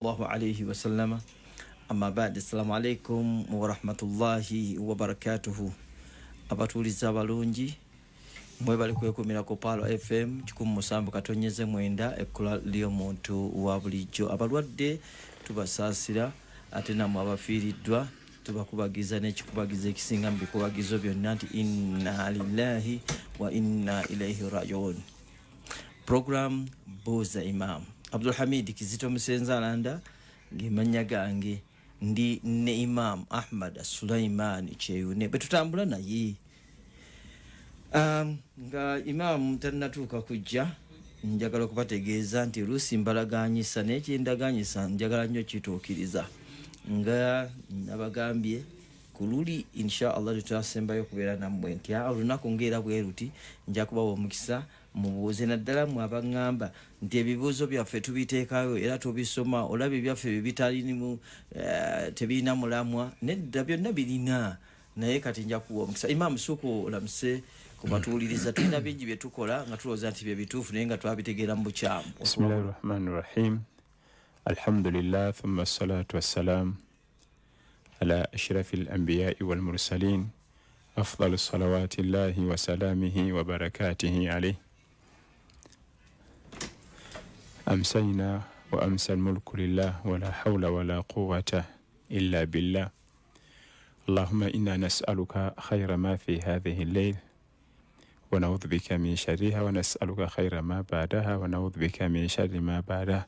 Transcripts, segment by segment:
Allahu alaihi wasallama. Amma ba'd, assalamu alaikum warahmatullahi wabarakatuhu. Abatuuliza abalungi, mwebale kwekumira ku Palo FM 107.9, ekkula ly'omuntu wa bulijjo. Abalwadde tubasaasira, ate nammwe abafiiriddwa tubakubagiza n'ekikubagizo ekisinga mu bikubagizo byonna nti inna lillahi wa inna ilaihi rajiun. Program Buuza Imam, Abdulhamid Kizito Musenzalanda ngemanya gange, ndi ne Imam Ahmad Sulaiman Kyeyune bwetutambula naye. Nga Imam tannatuuka kujja, njagala okubategeeza nti oluusi mbalaganyisa, naye kyendaganyisa njagala nnyo kituukiriza. Nga nabagambye ku luli, insha Allah tetwasembayo okubeera nammwe, nti olunaku ngaera bwe luti nja kubawa omukisa mubuuze, naddala mwe abaŋŋamba nti ebibuuzo byaffe tubiteekayo era tubisoma, olaba ebyaffe bye bitalimu, tebirina mulamwa. Nedda, byonna birina, naye kati nja kuwa omukisa. Imaamu, sooka olamuse ku batuwuliriza. Tulina bingi bye tukola nga tulowooza nti bye bituufu, naye nga twabitegeera mu bukyamu. Bismillahi rahmani rahim. Alhamdulillah, thumma salatu wassalam ala ashrafi alambiyai walmursalin, afdalu salawati llahi wasalamihi wabarakatihi alaih. Amsayna wa amsa almulku lillah, wala hawla wala quwata illa billah. Allahumma inna nasaluka khaira ma fi hadhihi lleil wa naudhu bika min sharriha, wa nasaluka khaira ma badaha wa naudhu bika min sharri ma badaha.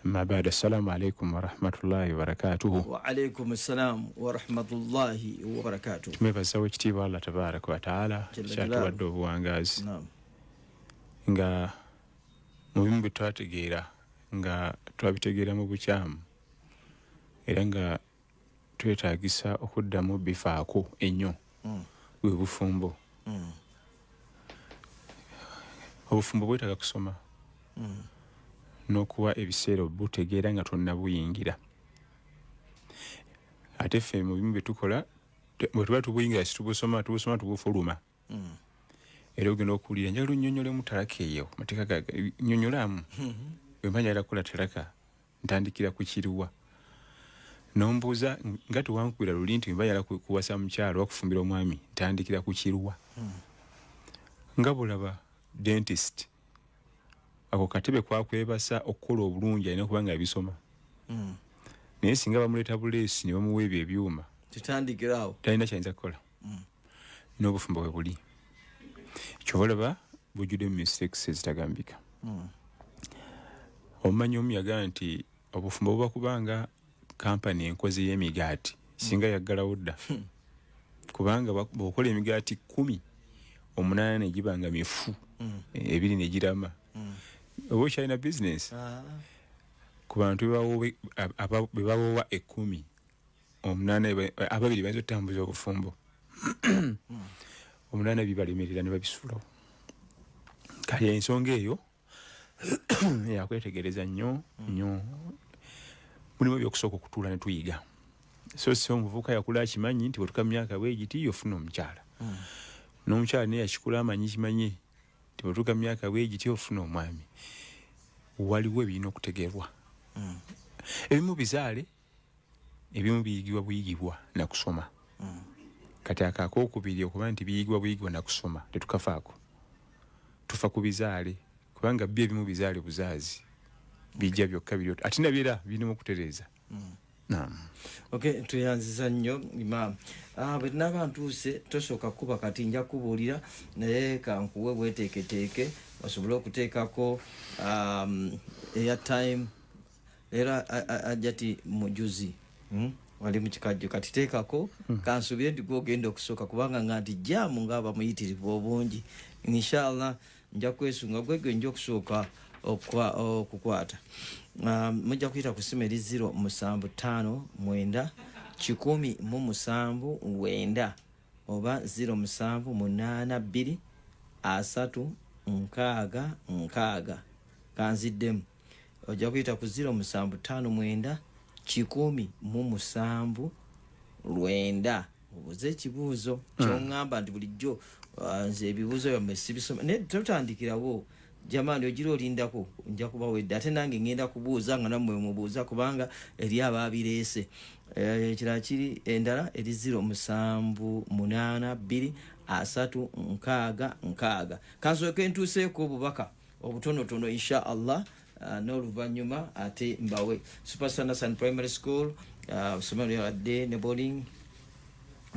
Amma ba'd, assalamu alaikum warahmatullahi wabarakatuhu. Wa alaikum assalam warahmatullahi wabarakatuh. Tumwebazawo ekitiibwa Allah tabaraka wataala Jalla kyatuwadde obuwangaazi, nga mu bimu bye twategeera nga twabitegeera mu bukyamu, era nga twetaagisa okuddamu bifaako ennyo, bwe bufumbo. Obufumbo bwetaaga kusoma n'okuwa ebiseera obutegeera nga tonnabuyingira. Ate ffe mu bimu bye tukola, bwe tuba tubuyingira situbusoma, tubusoma tubufuluma. Era ogenda okuwulira, njagala onnyonnyolemu talaka eyo, mateeka nnyonnyolamu. Bwe mba njagala kukola talaka, ntandikira ku kiruwa? Nombuuza nga tewankubira luli nti mba njagala kuwasa mukyalo oba kufumbira omwami, ntandikira ku kiruwa? Nga bulaba dentist, ako katebe kwakwebasa okukola obulungi, alina okuba nga yabisoma. Naye singa bamuleeta buleesi ne bamuwa ebyo ebyuma, tutandikirawo, talina kyayinza kukola. N'obufumbo bwe buli, kyova olaba bujjuddemu mistakes ezitagambika. Omumanyi omu yagamba nti obufumbo buba kubanga kampani enkozi y'emigaati singa yaggalawo dda, kubanga bw'okola emigaati 10, 8 ne giba nga mifu, 2 ne girama, oba okyalina bizinesi. Ku bantu be bawowa 10, 8 ababiri bayinza okutambuza obufumbo, 8 bibalemerera ne babisuulawo. Kale ensonga eyo yakwetegereza nnyo nnyo. Mulimu ebyokusooka okutuula ne tuyiga. So si omuvubuka yakula akimanyi nti bwetuka mu myaka bwegiti ofuna omukyala, n'omukyala naye yakikula amanyi kimanyi nti bwetuka mu myaka bwegiti ofuna omwami. Waliwo ebirina okutegeerwa. Ebimu bizaale, ebimu biyigibwa buyigibwa nakusoma. Kati ako akokubiri, okuba nti biyigibwa buyigibwa nakusoma, tetukafaako, tufa ku bizaale, kubanga byo ebimu bizaale buzaazi, bijja byokka biri, ate nabyo era birina okutereeza. Naam. Okay, tuyanziza nnyo Imam. Bwe tunaaba ntuuse, tosooka kuba kati nja kubuulira, naye kankuwe bweteeketeeke osobole okuteekako airtime. Leero ajja ti mujuzi, Wali mu kikajjo, kati teekako. Kansuubire nti gwogenda okusooka, kubanga nga nti jaamu nga bamuyitirivu obungi. Inshallah nja kwesunga gwegwe nja okusooka okukwata. Mujja kuyita ku simu eri 0759 107 9 oba 0782 30 60 60. Kanziddemu, ojja kuyita ku 0759 107 9, obuuze ekibuuzo kyoŋŋamba nti bulijjo nze ebibuuzo byammwe sibisoma, naye totandikirawo. Jamani, ogira olindako, nja kubawedde, ate nange ngenda kubuuza nga nammwe mubuuza, kubanga eri ababireese. Ekirala kiri endala eri 0782 30 60 60. Kansooke ntuuseeko obubaka obutonotono, insha Allah, n'oluvannyuma ate mbawe Superstar Nursery Primary School, somero lyabadde ne boarding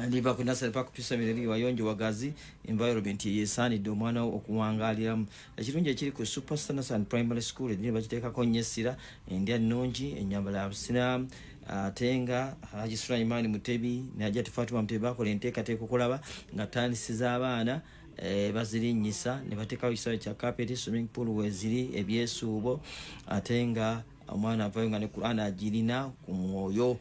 liva ku Nursery Park. Tusomero eri wayonjo, wagazi, environment yesaanidde omwana wo okuwangaaliramu. Ekirungi ekiri ku Superstar Nursery Primary School, eddiini bagiteekako nnyo essira, endya nnungi, ennyambala ya busiraamu, ate nga Haji Sulaiman Mutebi ne Hajati Fatima Mutebi bakola enteekateeka okulaba nga tandisiza abaana, bazirinnyisa ne bateekawo ekisaawe kya carpet, swimming pool weziri, ebyesuubo, ate nga omwana avayo nga ne Quran agirina ku mwoyo.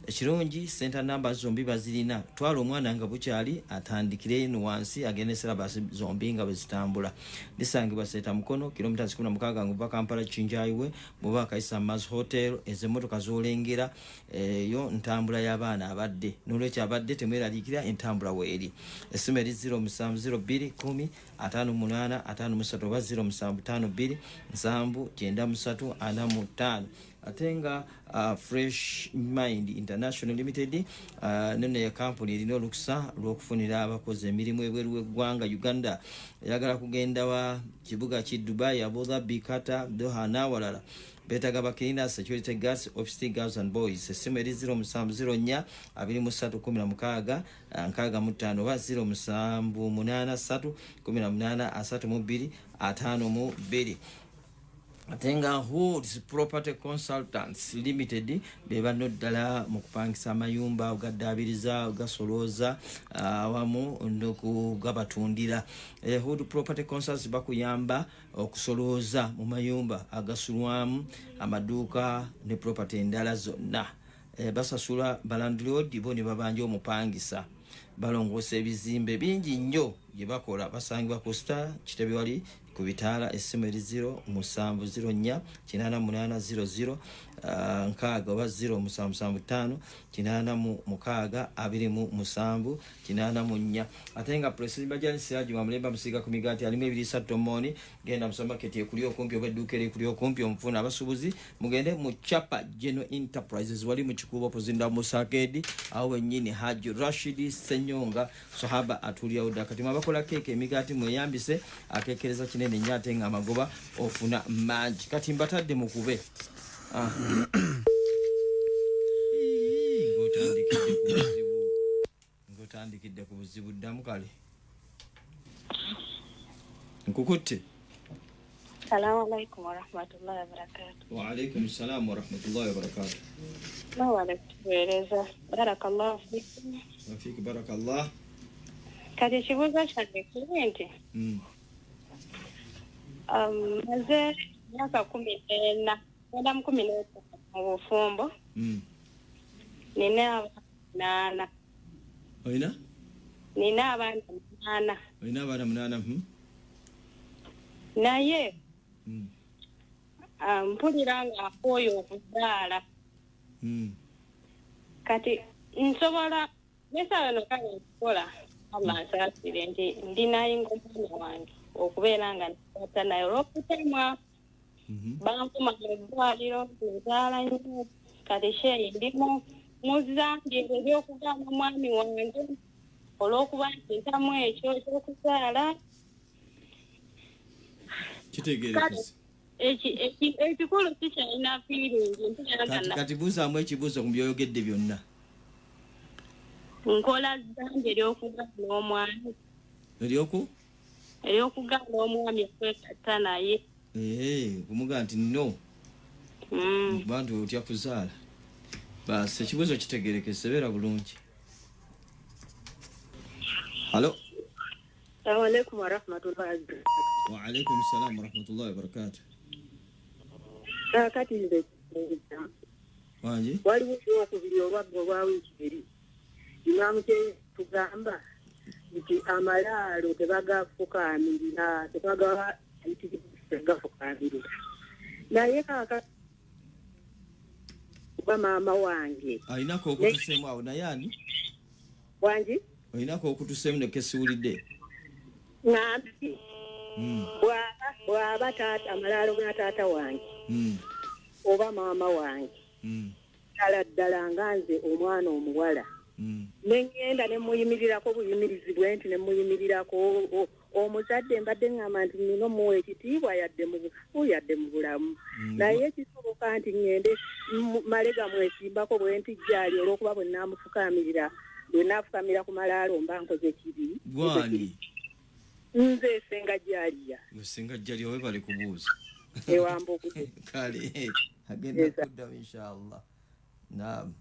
Ekirungi, center number zombi bazirina. Twala omwana nga bukyali, atandikire eno wansi, agende syllabus zombi nga bwe zitambula. Lisangibwa Seeta Mukono, kilomita 16 nguva Kampala Kinjayiwe, bw'oba akayisa Mars Hotel, ez'emmotoka z'olengera eyo ntambula y'abaana abadde. Nolwekyo abadde temweraliikira, entambula weeri. Essimu eri 0702 10 58 53 oba 0752 793 45. Ate nga Fresh Mind International Limited, neno ya kampuni erina olukusa lw'okufunira abakozi emirimu ebweru w'eggwanga Uganda. Eyagala kugenda wa kibuga ki Dubai, Abu Dhabi, Qatar, Doha n'awalala, beetaga ba cleaners, security guards, office girls and boys. Essimu eri 0704 23 16 65 oba 0783 18 32 52. Ate nga Hoods Property Consultants Limited be banno ddala mu kupangisa amayumba, ogaddaabiriza, ogasolooza, awamu n'okugabatundira. Hood Property Consultants bakuyamba okusolooza mu mayumba agasulwamu, amaduuka ne property endala zonna. Basasula ba landlord bo ne babanja omupangisa. Balongoosa ebizimbe bingi nnyo gye bakola. Basangibwa ku Star Kitebi, wali ku bitaala. Essimu eri 0704 88 00 6 oba 0775 86 27 84. Ate nga Presimajanisiraji wa mulemba musiga ku migaati alimu ebiriisa tomooni. Genda mu supermarket ekuli okumpi oba edduuka erikuli okumpi omufuna. Abasuubuzi mugende mu Chapa General Enterprises, wali mu Kikuubo Puzinda Musakedi, awo wennyini Haji Rashid Senyonga Sahaba atulyawo dda. Kati mwabakola keeke, emigaati, mweyambise, akekereza kinene nnyo ate nga amagoba ofuna mangi. Kati mbatadde mukube. Ah. Ii, ng'otandikidde ku buzibu, ng'otandikidde ku buzibu. Ddamu. Kale nkukutte. Salamu alaikum warahmatullahi wabarakatu. Waalaikum salaamu warahmatullahi wabarakatu. Mwewale kutuweereza. Barakallahu fikum. Wafiki barakallah. Kati ekibuuzo kyange kiri nti maze emyaka 14, ngenda mu 15 mu bufumbo. Nina abaana 8. Olina? Nina abaana 8. Olina abaana 8. Naye mpulira nga nkooye okuzaala. Kati nsobola nesaawa eno, kale nkola, Allah nsaasire, nti ndi nayinga omwana wange okubeera nga nkwata naye olw'okutemwa. Banvuma mu ddwaliro, nzaala nnyo. Kati sheeyi, ndi mu zambi ery'okugaana omwami wange olw'okuba nti ntamu ekyo ekyokuzaala. Kitegeerekese. Ekikulu kikyalina feeling mpulira nga Kati buuzaamu ekibuuzo ku byoyogedde byonna. Nkola zambi ery'okugaana omwami? Eryoku? Ery'okugaana omwami okwegatta naye. Ee, kumugaa nti no kuba nti otya kuzaala. Basi, ekibuuzo kitegerekese, beera bulungi. Halo. Assalamu alaikum warahmatullahi wabarakatuh. Waalaikum salam warahmatullahi wabarakatu. Kaakati nze Wangi. Waliwo olwokubiri olwagga olwa wiiki eri, imaamu kye tugamba nti amalaalo tebagafukaamirira, tebagawa gafukamirira, naye kaaka kuba maama wange Alinako okutuseemu awo, naye ani? Wangi. Olinako okutuseemu nekesiwulidde. Ŋambi bw'aba Bw'aba taata amalaalo ga taata wange oba maama wange ddala ddala nga nze omwana omuwala ne ŋŋenda ne muyimirirako buyimirizi bwe nti ne muyimirirako omuzadde mbadde ŋŋamba nti nina omuwa ekitiibwa yadde mu bufu yadde mu bulamu naye kisoboka nti ŋŋende male gamwesimbako bwe nti gyali olw'okuba bwe naamufukamirira bwe naafukamira ku malaalo mba nkoze kibi. Gwani? Nze Ssenga Jaliya. Ssenga Jaliya webale kubuuza. Ewambugude. Kale agenda kuddamu inshallah. Naam.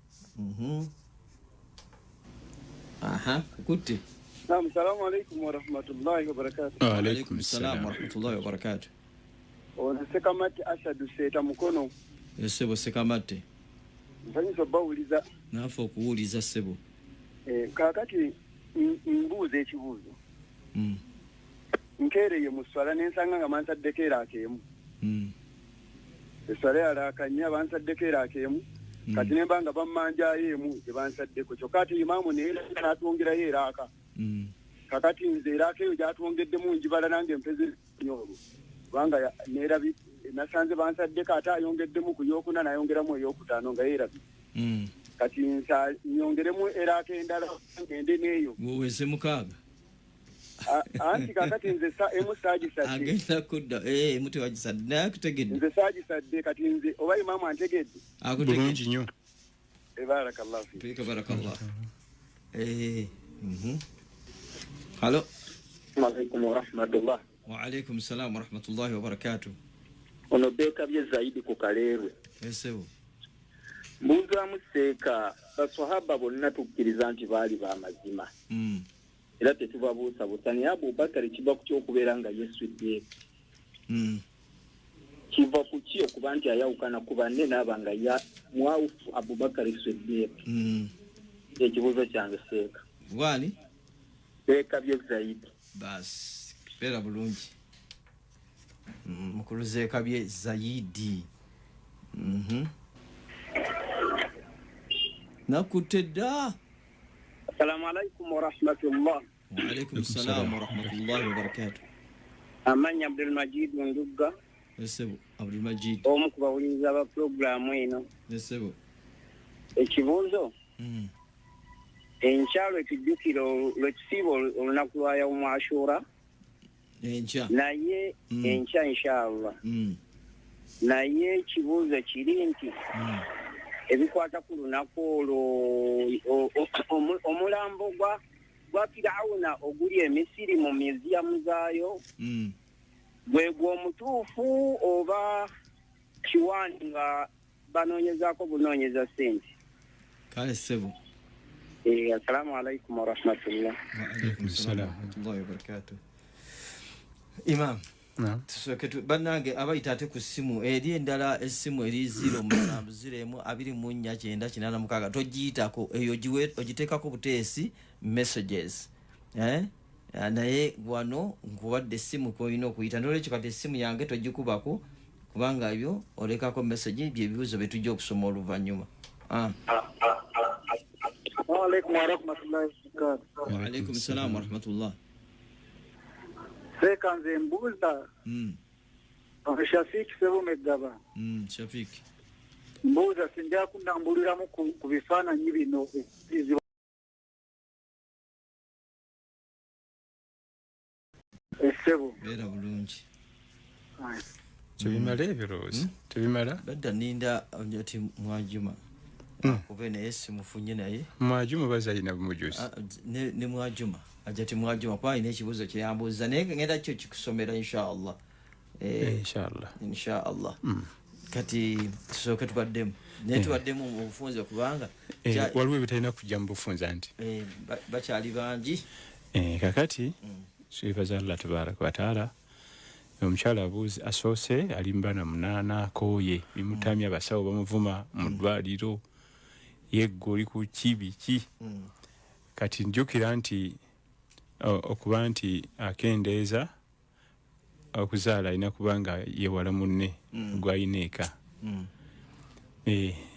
Aha, kukutte. Naam, salamu alaykum wa rahmatullahi wa barakatuh. Wa alaykum salam wa rahmatullahi wa barakatuh. Ono Ssekamate Asadu Seeta Mukono. Ssebo Ssekamate. Nsanyusa obbawuliza. Naafe okuwuliza ssebo. Kaakati mbuuza ekibuuzo. Nkeereye mu sswala ne nsanga nga bansaddeko eraaka emu. Esswala yalaaka nnya bansaddeko eraaka emu. Kati ne mba nga bammanjayo emu gye bansaddeko. Kyokka ate imaamu naye n'atwongerayo eraaka. Kakati nze eraaka eyo gy'atwongeddemu njibala nange mpeze nnyo olwo. Kubanga nasanze bansaddeko ate ayongeddemu ku yookuna n'ayongeramu eyookutaano nga yeerabye. Kati nyongeremu eraaka endala ngende n'eyo. Weweze mukaaga. Anti kakati nze emu saagisadde. Agenda kudda emu tewagisadde naye akutegedde. Nze saagisadde kati nze oba imaamu antegedde. Bulungi nnyo. Barakallahu fiik. Fiika barakallah. Halo. Alaikum wa rahmatullah. Wa alaikum salam wa rahmatullahi wa barakatuh. Ono Bekabye Zaidi ku Kaleerwe. Ssebo. Mbuuzaamu Seeka, baswahaba bonna tukkiriza nti baali b'amazima. Era tetubabuusabuusa naye Abubakari kiva ku ky'okubeera nga yeesudde. Kiva ku ki okuba nti ayawukana ku banne n'aba nga mwawufu Abubakari Siddiq. Ekibuuzo kyange Seeka. Gwani? Bekabye Zaidi. Basi, beera bulungi. Mukulu Zekabye Zaidi. Nakutte dda. Assalamu alaikum wa rahmatullah. Wa alaikum salam wa rahmatullahi wa barakatuh. Amanya Abdul Majid Ndugga. Ssebo Abdul Majid. Omu ku bawuliriza ba pulogulaamu eno. Ssebo. Ekibuuzo. Enkya lwe tujjukira lwe tusiiba olunaku lwa Yawmu Ashura. Enkya. Naye enkya inshallah. Naye ekibuuzo kiri nti ebikwata ku lunaku olwo omulambo gwa Firawuna oguli e Misiri mu museum zaayo gwe gw'omutuufu oba kiwani nga banoonyezaako bunoonyeza ssente. Kale ssebo. Assalamu alaikum wa rahmatullah. Wa alaikum salam wa rahmatullahi wa barakatuh. Imam. Tusooke bannange abayita ate ku ssimu eri endala essimu eri 070 24 986 togiyitako eyo ogiteekako buteesi messages naye wano nkuwadde essimu kwolina okuyita nolwekyo kati essimu yange togikubako kubanga ebyo olekako message byebibuuzo bye tujja okusoma oluvannyuma. Assalamu alaikum wa rahmatullahi wa barakatuh. Wa alaikum salam wa rahmatullah. Seeka nze mbuuza Shafiki Sebumegaba. Shafiki. Mbuuza sinja kundambuliramu ku bifaananyi bino Essebo. Beera bulungi. Tebimala ebirowoozo? Tebimala? Badda nninda ati Mwajuma. Akube naye simufunye naye. Mwajuma bazalina bumujuzi. Ne Mwajuma. Ajati Mwajuma kwa alina ekibuuzo kye yambuuza naye ngenda kyo kikusomera inshallah. Inshallah. Inshallah. Kati tusooke tubaddemu. Naye tubaddemu mu bufunze kubanga waliwo ebitalina kujja mu bufunze anti. Bakyali bangi. Kakati twebaza Allah tabaraka wa taala. Omukyala abuuza asoose ali mu baana 8 akooye bimutamya abasawo bamuvuma mu ddwaliro yeggo oli ku kibi ki. Kati njjukira nti okuba nti akendeeza okuzaala alina kuba nga yeewala munne gw'alina eka.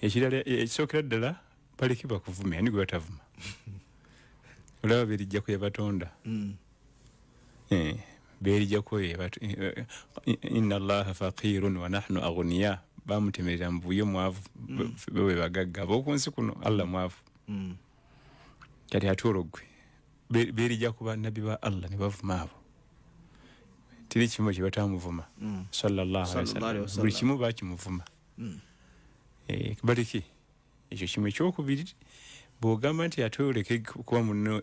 Ekirala ekisookera ddala baleke bakuvume ani gwe batavuma. Olaba berijjako yabatonda. Berijako inna Allaha faqirun wa nahnu aghniya, bamutemerera mbuye mwavu bewe bagagga bokunsi kuno Allah mwavu. Kati atologwe berija kuba nabbi ba Allah ne bavuma abo tiri kimu kye batamuvuma sallallahu alaihi wasallam, buli kimu bakimuvuma. Baliki ekyo kimu ekyokubiri bw'ogamba nti ate oleke kuba munno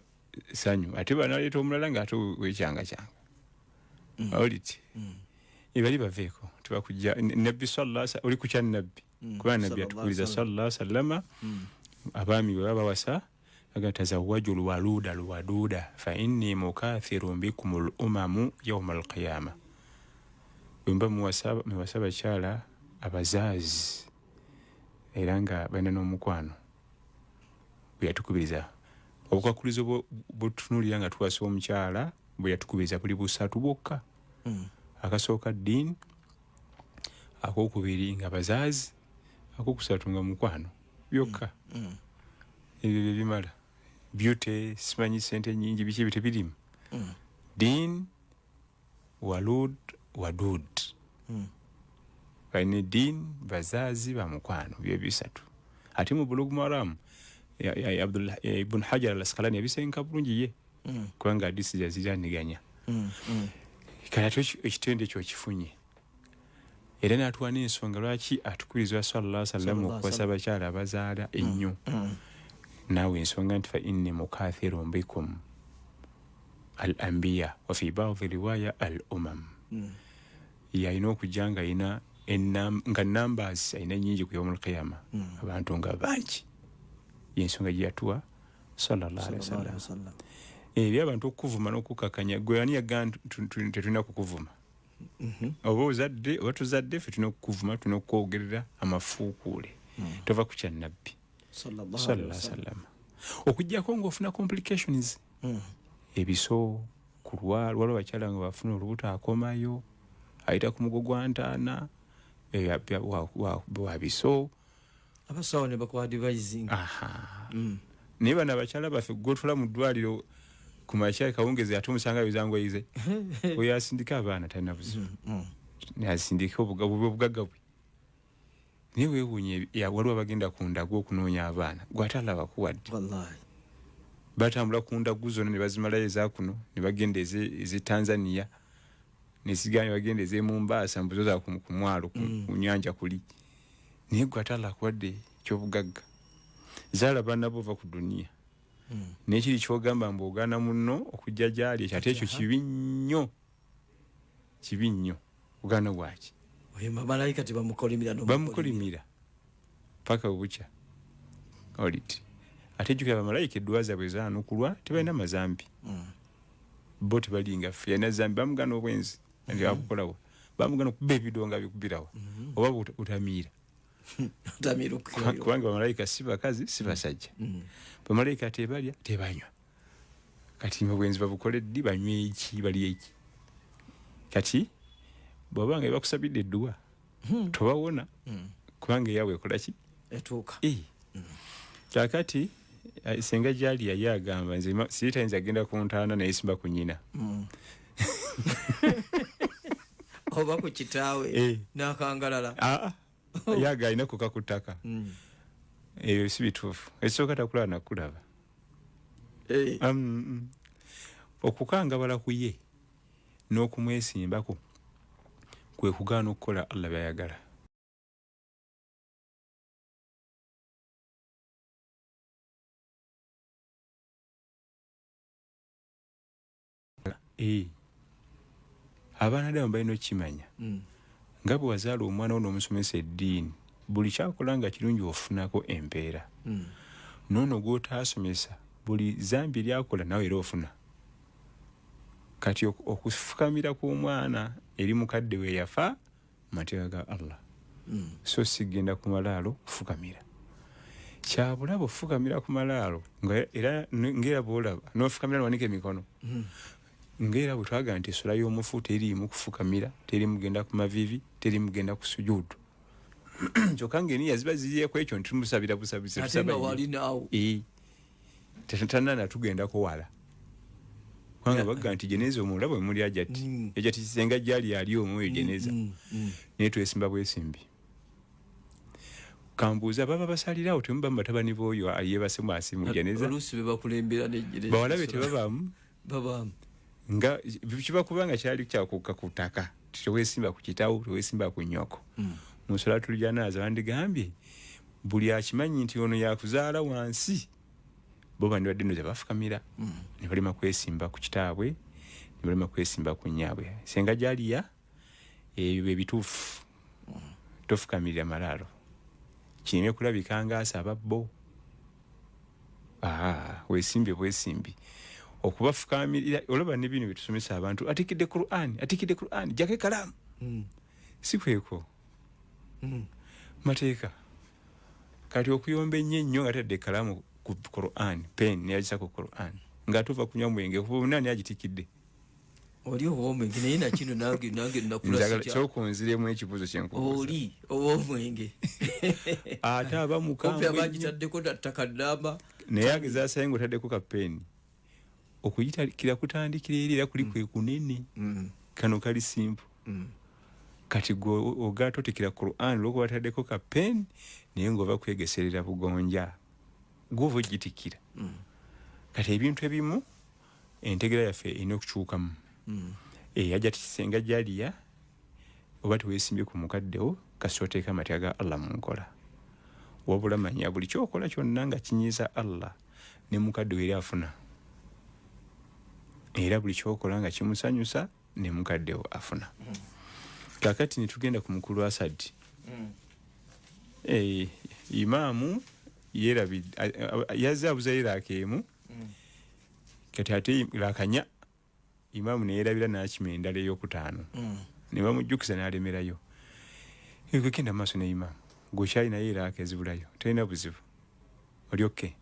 sanyu ate banaleeta omulala ng'ate wekyanga kyanga oliti ebali baveeko tebakujja nabbi sallallahu alaihi oli ku kya nabbi kuba nabbi atukubiriza sallallahu alaihi wasallama abaami bwe baba bawasa aga tazawwaju lwaluda lwaduda fa inni mukathirun bikumul umamu yawmal qiyama, bwemba muwasa bakyala abazaazi era nga balina n'omukwano bwe yatukubiriza obukwakulizo bwetutunuulira nga tuwasa omukyala bwe yatukubiriza buli busatu bwokka. Akasooka ddiini, akokubiri nga bazaazi, akokusatu nga mukwano byokka. Ebyo bye bimala. Beauty simanyi sente nyingi biki ebyo tebirimu. Ddiini, walud, wadud. Balina eddiini, bazaazi, bamukwano bye bisatu. Ate mu Bulugh Maram Abdullah ibn Hajar al-Asqalani yabisenka bulungi ye kubanga hadisi yaziraniganya. Kale ate ekitendo ekyo okifunye era n'atuwa n'ensonga lwaki atukubirizwa sallallahu alaihi wasallam okuwasa abakyala abazaala ennyo. Naawe ensonga nti fa inni mukathirun bikum al-anbiya wa fi ba'dhi riwaya al-umam. Yalina okujja nga alina nga numbers alina nnyingi ku yawmul qiyama, abantu nga bangi. Yensonga gye yatuwa sallallahu alaihi wasallam. Eri abantu okukuvuma n'okukakanya gwe ani yagamba tetulina kukuvuma? Oba ozadde oba tuzadde ffe tulina okukuvuma, tulina okwogerera amafuukuule. Tova ku kya nabbi sallallahu alaihi wasallam. Okuggyako ng'ofuna complications, ebiso kulwala, waliwo abakyala nga bafuna olubuto akomayo ayita ku mugo gwa ntaana wa biso, abasawo ne bakuwa advising. Naye bano abakyala baffe gw'otula mu ddwaliro ku makya kawungezi ate omusanga yozangoyize oyo asindika abaana talina buzibu, asindika obugagga bwe. Naye weewuunye waliwo abagenda ku ndagu okunoonya abaana gwe ate Allah abakuwadde. Wallahi batambula ku ndagu zonna ne bazimalayo ezakuno ne bagenda ez'e Tanzania ne ziganya bagenda ez'e Mombasa mbuzo za ku mwalo ku nyanja kuli. Naye gwe ate Allah akuwadde ekyobugagga, zaala baana bo va ku duniya. N'ekiri ky'ogamba mbu ogaana munno okujja gy'ali ekyo ate ekyo kibi nnyo, kibi nnyo. Ogaana bwaki? Oyo bamalayika tebamukolimira bamukolimira paka obukya oliti. Ate jjukira bamalayika edduwa zaabwe zaanukulwa tebalina mazambi. Bo tebalinga ffe, yalina zambi bamugana obwenzi nti abukolawa, bamugana okuba ebidongo abikubirawa oba utamiira. Kubanga bamalayika si bakazi si basajja. Bamalayika tebalya tebanywa. Kati obwenzi babukole ddi, banywe eki, balye eki? Kati bw'oba nga bakusabidde edduwa tobawona kubanga eyaabwe ekola ki? Etuuka. Kaakati senga gyali yali agamba nze siyitayinza agenda ku ntaana naye simba ku nnyina oba ku kitaawe n'akangalala. Yaga alina kuka ku ttaka. Ebyo si bituufu. Ekisooka takulaba nakulaba. Okukangabala ku ye n'okumwesimbako kwe kugaana okukola Allah by'ayagala. Abaana ddala balina okukimanya nga bwe wazaala omwana wo n'omusomesa eddiini buli kyakola nga kirungi ofunako empeera. N'ono gw'otaasomesa buli zambi lyakola nawe era ofuna. Kati okufukamira kw'omwana eri mukadde we yafa mateeka ga Allah. So sigenda ku malaalo kufukamira. Kyabulaba ofukamira ku malaalo era ng'era bw'olaba n'ofukamira n'owanika emikono. Ng'era bwe twagala nti essula y'omufu teriimu kufukamira, teriimu kugenda ku maviivi, teriimu kugenda ku sujuudu. Kyokka ng'eniya ziba zirieko ekyo nti tumusabira busabizi. Ate nga wali naawo. Tetanana tugendako wala. Kubanga bagga nti jeneza omulaba bwe muli ajati. Ajati senga jali ali omwoyo jeneza. Naye twesimba bwesimbi. Kambuuza baba basalirawo temuba batabani b'oyo yeebase mwasi mu jeneza. Oluusi be bakulembera ne jeneza. Bawala be tebabaamu. Babaamu. Nga kiba kubanga kyali kyakukka ku ttaka. Teweesimba ku kitaawo, teweesimba ku nnyoko. Mu Salatul Janaaza bandigambye buli akimanyi nti ono yakuzaala wansi bo bandibadde nno tebafukamira. Ne balema kwesimba ku kitaabwe, ne balema kwesimba ku nnyaabwe. Senga Jaliya ebyo bye bituufu. Tofukamirira malaalo. Kireme kulabika ng'asaba bo. Weesimbye bwesimbi. Okubafukamirira olaba ne bino bye tusomesa abantu atikidde Qur'an, atikidde Qur'an, jjako ekkalaamu. Si kweko. Mateeka. Kati okuyomba ennyo ennyo nga tadde ekkalaamu ku Qur'an, pen neyagisa ku Qur'an ng'atuuva kunywa mwenge kuba nani agitikidde. Oli ow'omwenge naye nakino nange nakula sikya. Sooka onziremu ekibuuzo kye nkubuuza. Oli ow'omwenge. Ate aba mukambwe nnyo. Kumpi abagitaddeko ttaka ddamba. Naye agezaasaayo ng'otaddeko ka peni. Okuyitakira kutandikira eri era kuli kwe kunene. Kano kali simple. Kati gwe ogaata otikira Qur'an olw'okuba bataddeko ka pen naye ng'ova kwegeserera bugonja. Gw'ova ogitikira. Kati ebintu ebimu entegera yaffe erina okukyukamu. Ajja senga Jaliya oba teweesimbye ku mukaddewo kasita oteeka amateeka ga Allah mu nkola. Wabula manya buli ky'okola kyonna nga kinyiiza Allah ne mukaddewo era afuna. Era buli ky'okola nga kimusanyusa ne mukaddewo afuna. Kaakati ne tugenda ku mukulu Asad. Imaamu yeerabidde yazze abuza eraaka emu. Kati ate raaka imaamu ne yeerabira n'akima endala ey'okutaano. Ne bamujjukiza n'alemerayo. Genda maaso ne imaamu. Gw'okyalinayo eraaka ezibulayo. Tolina buzibu. Oli okay?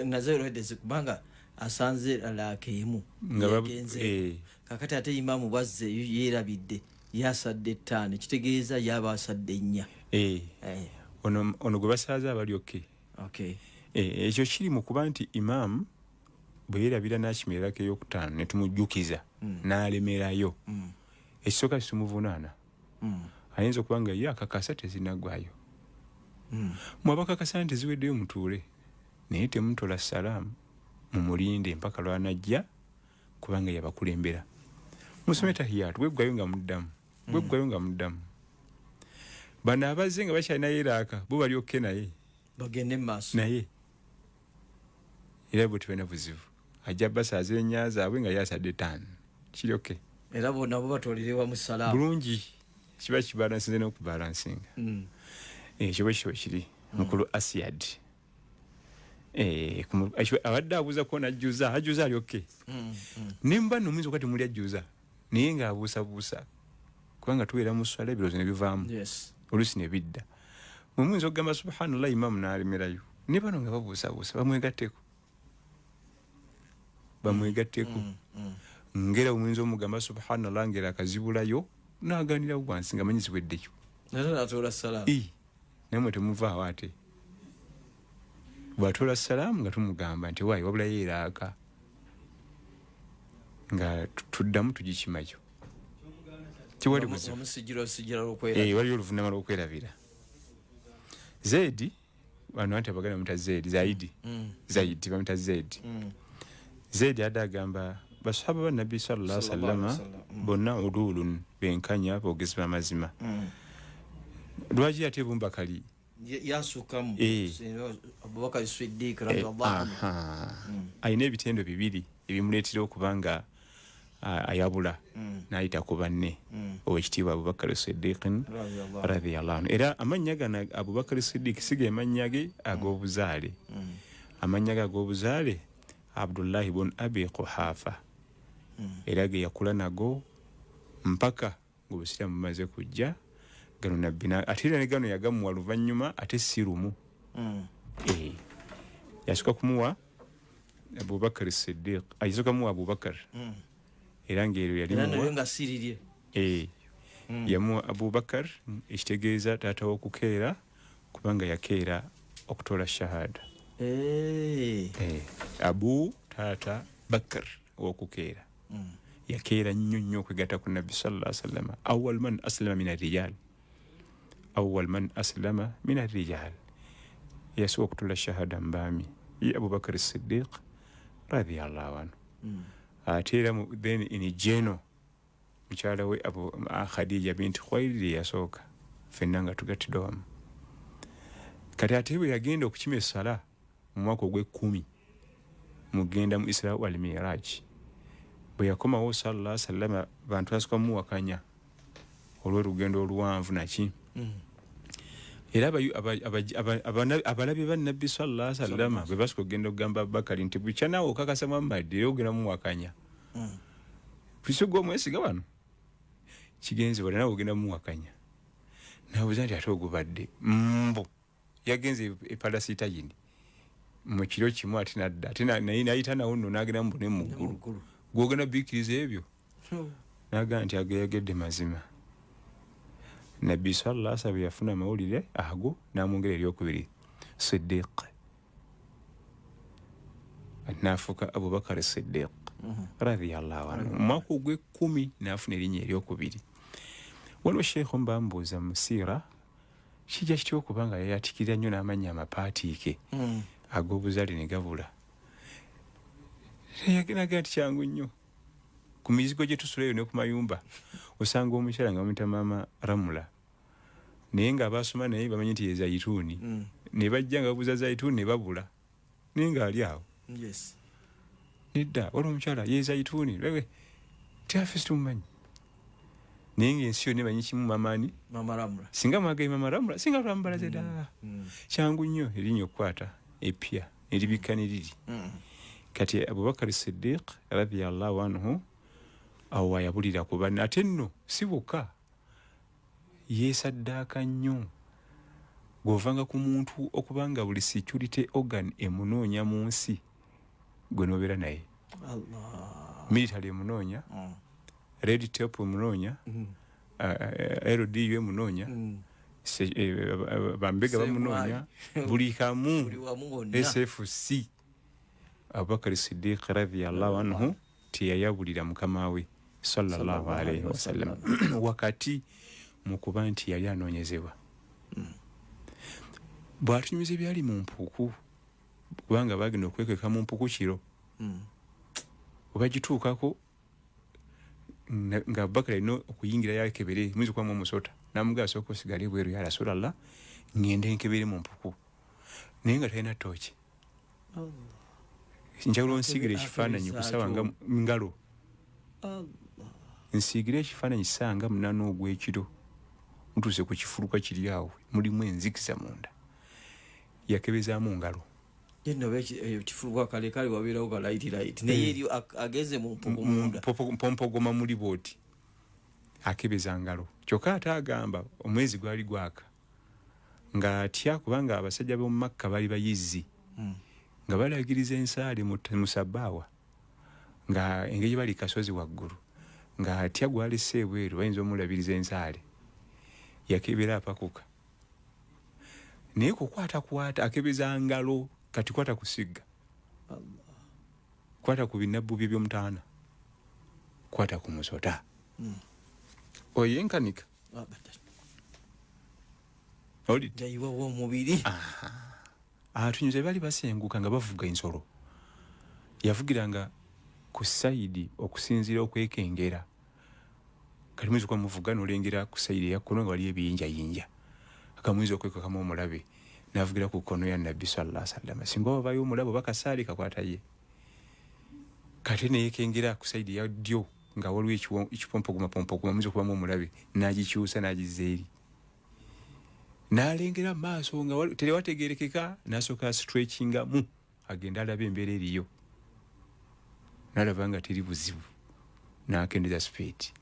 Nazo erwedde kubanga asanze raaka emu. Yagenze. Kaakati ate imaamu bw'azze yeerabidde yasadde 5 kitegeeza yaba asadde 4. Ono gwe basaaza abali okay. Okay. Ekyo kiri mu kuba nti imaamu bwe yeerabira n'akima eraaka ey'okutaano ne tumujjukiza n'alemerayo. Ekisooka kitumuvunaana. Ayinza okuba nga ye akakasa tezinaggwayo. Mwe abakakasa nti ziweddeyo mutuule. Naye temutola salaamu mumulinde mpaka lw'anajja kubanga yabakulembera. Musome tahiyaatu bweggwayo nga muddamu. Bweggwayo nga muddamu. Bano abazze nga bakyalinayo eraaka bo bali okay naye. Bagende mu maaso. Naye era bwe tebalina buzibu. Ajja basaaza ennya zaabwe nga yasadde 5. Kiri okay. Era bonna bo batwalire wamu salaamu. Bulungi. Kiba kibalansinze n'okubalansinga. Ekyo bwe kityo kiri. Mukulu Asiyad. Abadde abuuza ko n'ajjuza, ajjuza ali okay. Ne mba nno muyinza okuba temuli ajjuza naye ng'abuusabuusa kubanga tubeera mu sswala ebirowoozo ne bivaamu. Oluusi ne bidda. Mwe muyinza okugamba subhanallah imaamu n'alemerayo. Ne bano nga babuusabuusa bamwegatteko. Bamwegatteko. Ngera omuyinza omugamba subhanallah ngera akazibulayo n'agaanira wansi nga manyi ziweddeyo. Ate n'atoola salaamu. Nammwe temuvaawo ate. Bw'atoola salaamu nga tumugamba nti waayi wabulayo eraaka. Nga tuddamu tugikimayo. Tiwali buzibu. Waliyo oluvunnama lw'okwerabira. Zedi bano anti abaganda bamuta Zedi, Zaidi. Zaidi bamuta Zedi. Zedi adde agamba basahaba ba Nabbi sallallahu alaihi wasallama bonna udulun benkanya boogezi b'amazima. Lwaki ate Abubakari yasukkamu Abubakari Siddiq radiyallahu anhu. Alina ebitendo bibiri ebimuleetera okuba nga ayabula n'ayita ku banne owekitiibwa Abubakari Siddiq radiyallahu anhu. Era amannya gano Abubakari Siddiq si ge mannya ge ag'obuzaale. Amannya ge ag'obuzaale Abdullahi bun Abi Quhafa. Era ge yakula nago mpaka ng'obusiraamu bumaze kujja. Gano nabbi ate era ne gano yagamuwa luvannyuma ate si lumu. Yasooka kumuwa Abubakar Siddiq, yasooka kumuwa Abubakar. Era ng'eryo yalimuwa nga sirirye. Yamuwa Abubakar ekitegeeza taata w'okukeera kubanga yakeera okutola shahada. Abu taata Bakar Owokukeera. Yakeera nnyo nnyo okwegatta ku Nabbi sallallahu alaihi wasallam. Awwal man aslama min arrijal, awwal man aslama min arrijal, yasooka okutula shahada mbaami ye Abubakar Siddiq radhiyallahu anhu. Ate era then in general mukyala we Abu Khadija binti Khuwaylid yasooka, ffenna nga tugattiddwa wamu. Kati ate bwe yagenda okukima essala mu mwaka ogw'ekkumi mugenda mu Isra wal Miraj, bwe yakomawo sallallahu alaihi wasallam bantu basooka mumuwakanya olw'olugendo oluwanvu naki. Era abalabi ba Nabbi sallallahu alaihi wasallam bwe basooka okugenda okugamba Abubakari nti bukya naawe okakasa Muhammad era ogenda mumuwakanya. Kusigwa omwesiga wano kigenze wala naawe ogenda mumuwakanya. Nabuuza nti ate ogubadde mbu yagenze e Palesitayini mu kiro kimu ate nadda, ate naye nayita nawo nno n'agenda mu bune mu ggulu, gw'ogenda bikkiriza ebyo? N'agamba nti ageyagedde mazima. Nabbi sallallahu alaihi wasallam yafuna amawulire ago n'amwongera eryokubiri Siddiq, n'afuuka Abubakar Siddiq radhiyallahu anhu. Mu mwaka ogw'ekkumi n'afuna erinnya eryokubiri. Waliwo sheikh mbambuuza mu siira kijja kitya okuba nga yayatikirira nnyo n'amannya amapaatiike ag'obuzaale ne gabula. Naga nti kyangu nnyo, ku mizigo gye tusula eyo ne ku mayumba osanga omukyala nga bamuyita Maama Ramula, naye ng'abaasoma naye bamanyi nti ye Zaituni, ne bajja nga babuuza Zaituni ne babula, naye ng'ali awo. Nedda, waliwo omukyala ye Zaituni, tyaffe situmumanyi, naye ng'ensi yonna emanyi kimu mamaani Mama Ramula. Singa mwagaye Mama Ramula singa twamubalaze ddala. Kyangu nnyo erinnya okukwata epya neribikka ne riri. Kati Abubakar Siddiq radhiyallahu anhu awo wayabulira ku banne. Ate nno si bokka, yeesaddaaka nnyo. Bw'ovanga ku muntu okubanga buli security organ emunoonya mu nsi gwe n'obeera naye. Military emunoonya, red tape emunoonya, LDU emunoonya, bambega bamunoonya, buli kamu SFC. Abubakar Siddiq radhiyallahu anhu teyayabulira mukama we sallallahu alaihi wasallam wakati mu kuba nti yali anoonyezebwa. Bw'atunyumiza ebyali mu mpuku, kubanga bagenda okwekweka mu mpuku kiro, webagituukako nga Abubakar alina okuyingira yakebere, muyinza okubamu omusota, n'amugamba asooka osigale ebweru ya Rasulallah, ngende nkebere mu mpuku, naye nga talina ttooki. Njagala onsiigire ekifaananyi ku ssaawa nga ngalo, nsiigire ekifaananyi ssaawa nga 8 ogw'ekiro, mutuuse ku kifuluka kiri awo mulimu enzikiza munda. Yakebezaamu ngalo. Ekifuluka kale kale wabeerawo ka light light, naye eri ageze mu mpuku munda, mpompogoma muli bw'oti akebeza ngalo. Kyokka ate agamba omwezi gwali gwaka, ng'atya kubanga abasajja b'omu Makka bali bayizzi, nga balagiriza ensaali mu sabbaawa, nga engeri bali kasozi waggulu, ng'atya gwalese ebweru bayinza omulabiriza ensaali. Yakebera apakuka, naye kukwatakwata akebeza ngalo. Kati kwata kusigga, kwata ku binabbu bye by'omutaana, kwata ku musota. Oyo yenkanika jayiwawo omubiri. Atunyuze bali basenguka nga bavuga ensolo. Yavugiranga ku sayidi okusinziira okwekengera. Kati muyinza okuba muvuga n'olengera ku sayidi eya kkono nga waliyo ebiyinjayinja, akamuyinza okwekakamu omulabe, n'avugira ku kkono ya Nabbi sallallahu alaihi wasallam. Singa obayo omulabe oba kasaali kakwata ye. Kati neyeekengera ku sayidi ya ddyo nga waliwo ekipompogoma muyinza okubamu omulabe, n'agikyusa n'agizza eri. N'alengera mu maaso nga tewategeerekeka, n'asooka stretchingamu agende alabe embeera eriyo. N'alaba nga teri buzibu, n'akendeeza speed.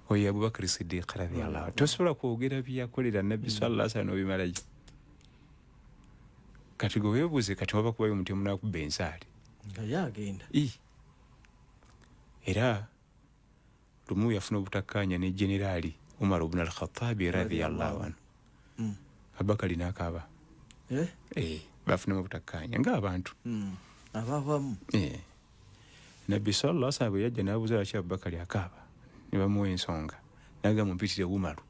Oyo Abubakar Siddiq radhiyallahu anhu. Tosobola kwogera bye yakolera Nabbi sallallahu alaihi wasallam n'obimalayo. Kati gwe weebuuze, kati waba kubayo omuntu omunaakuba ensaali nga ye agenda. Era lumu yafuna obutakkaanya ne Generaali Umar ibn al-Khattabi radhiyallahu anhu. Abubakari n'akaaba. Bafunamu obutakkaanya ng'abantu ababamu. Nabbi sallallahu alaihi wasallam bwe yajja n'abuuza lwaki Abubakari akaaba, ne bamuwa ensonga, n'agamba mumpitire Umaru,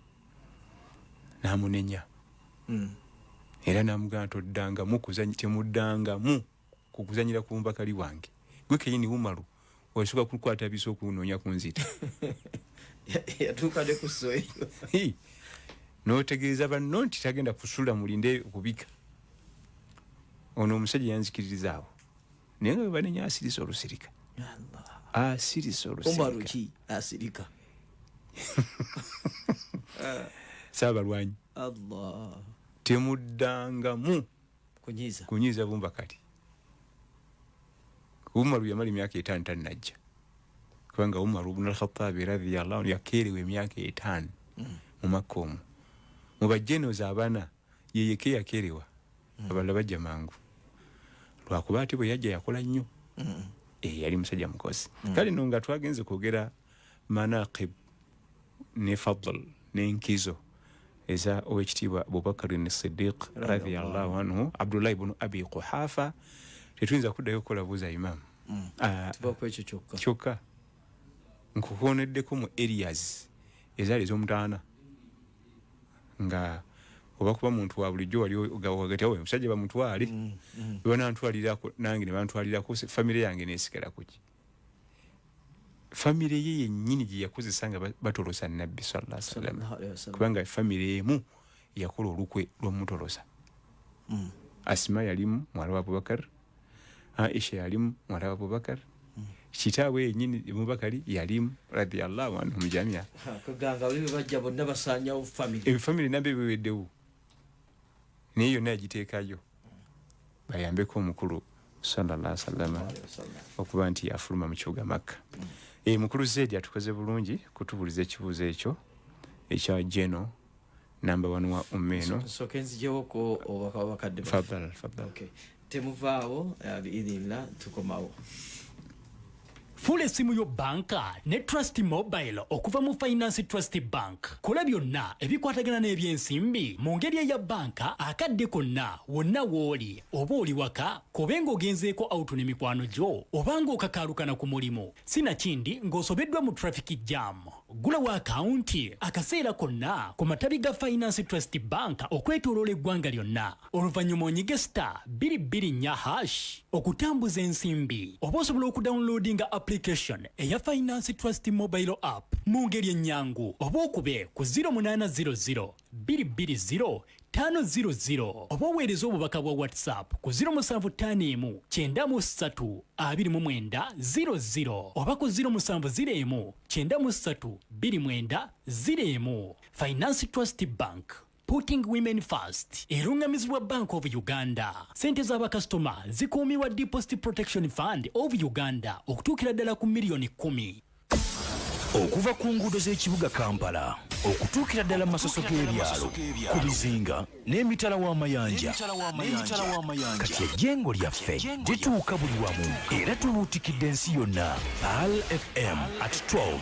n'amunenya. Era n'amugamba toddangamu temuddangamu kukuzanyira ku Bubakari wange, gwe kenyini Umaru wasooka kukwata biso okunoonya kunzita. Yatuuka ne ku ssoyo. N'otegeeza banno nti tagenda kusula mulinde okubika. Ono omusajja yanzikiririzaawo, naye nga bwe banenya asirisa olusirika. Asirisa olusirika. Umaru ki asirika? Saabalwanyi. Allah. Temuddangamu kunyiza. Kunyiza Bubakari. Umaru yamala emyaka 5 tannajja, kubanga Umaru ibn al-Khattab radhiyallahu anhu yakeerewa emyaka 5 mu Makka omwo. Mu bajenoza abana ye yeke yakeerewa, abalala bajja mangu, lwakuba ate bwe yajja yakola nnyo. Yali musajja mukozi. Kale nno nga twagenze kwogera manaqib ne fadl n'enkizo eza owekitiibwa Abubakar as-Siddiq radhiyallahu anhu, Abdullah ibn Abi Quhafa, tetuyinza kuddayo kukola buuza imam. Tuba ekyo kyokka. Kyokka nkukoneddeko mu areas ezaali ez'omutaana, nga oba kuba muntu wa bulijjo wali wagati awo omusajja bamutwale, bwe banantwalirako nange ne bantwalirako, famire yange neesigala kuki. Famire ye yennyini gye yakozesa nga batolosa Nabbi sallallahu alaihi wasallam, kubanga famire emu yakola olukwe lw'omutolosa. Asima yalimu muwala wa Abubakar, Aisha yalimu muwala wa Abubakar, kitaabwe yennyini Abubakari yalimu radhiyallahu anhu mujamia. Kuganga bali bajja bonna basaanyawo famire. Ebifamire nabyo biweddewo, naye yonna yagiteekayo bayambeko omukulu sallallahu alaihi wasallam okuba nti afuluma mu kibuga Makka. Mukulu Zedi atukoze bulungi kutubuliza ekibuuzo ekyo ekya Geno namba 1 wa Ummeno. Sooke nzijewoko obubaka bw'abakadde baffe. Fadhal, fadhal. Okay. Temuvaawo, biidhinillah tukomawo. Fuula essimu yo banka ne Trust Mobile okuva mu Finance Trust Bank. Kola byonna ebikwatagana n'ebyensimbi mu ngeri eya banka akadde konna wonna w'oli, oba oli waka, kobe ng'ogenzeeko auto n'emikwano gyo, oba ng'okakaalukana ku mulimu, sinakindi ng'osobeddwa mu traffic jam. Gulawo akawunti akaseera konna ku matabi ga Finance Trust Bank okwetooloola eggwanga lyonna. Oluvannyuma onyige *224# okutambuza ensimbi, oba osobola okudownloadinga application eya Finance Trust Mobile app mu ngeri ennyangu, oba okube ku 0800 220 500, oba oweereza obubaka bwa WhatsApp ku 0751 93 29 00 oba ku 0701 93 29 01. Finance Trust Bank, putting women first. Erungamizibwa Bank of Uganda. Sente z'abakasitoma zikuumibwa Deposit Protection Fund of Uganda okutuukira ddala ku miliyoni 10. Okuva ku nguudo z'ekibuga Kampala okutuukira ddala mu masoso g'ebyalo, ku bizinga n'emitala w'amayanja, kati ejjengo lyaffe lituuka buli wamu era tubuutikidde ensi yonna. Pearl FM at 12.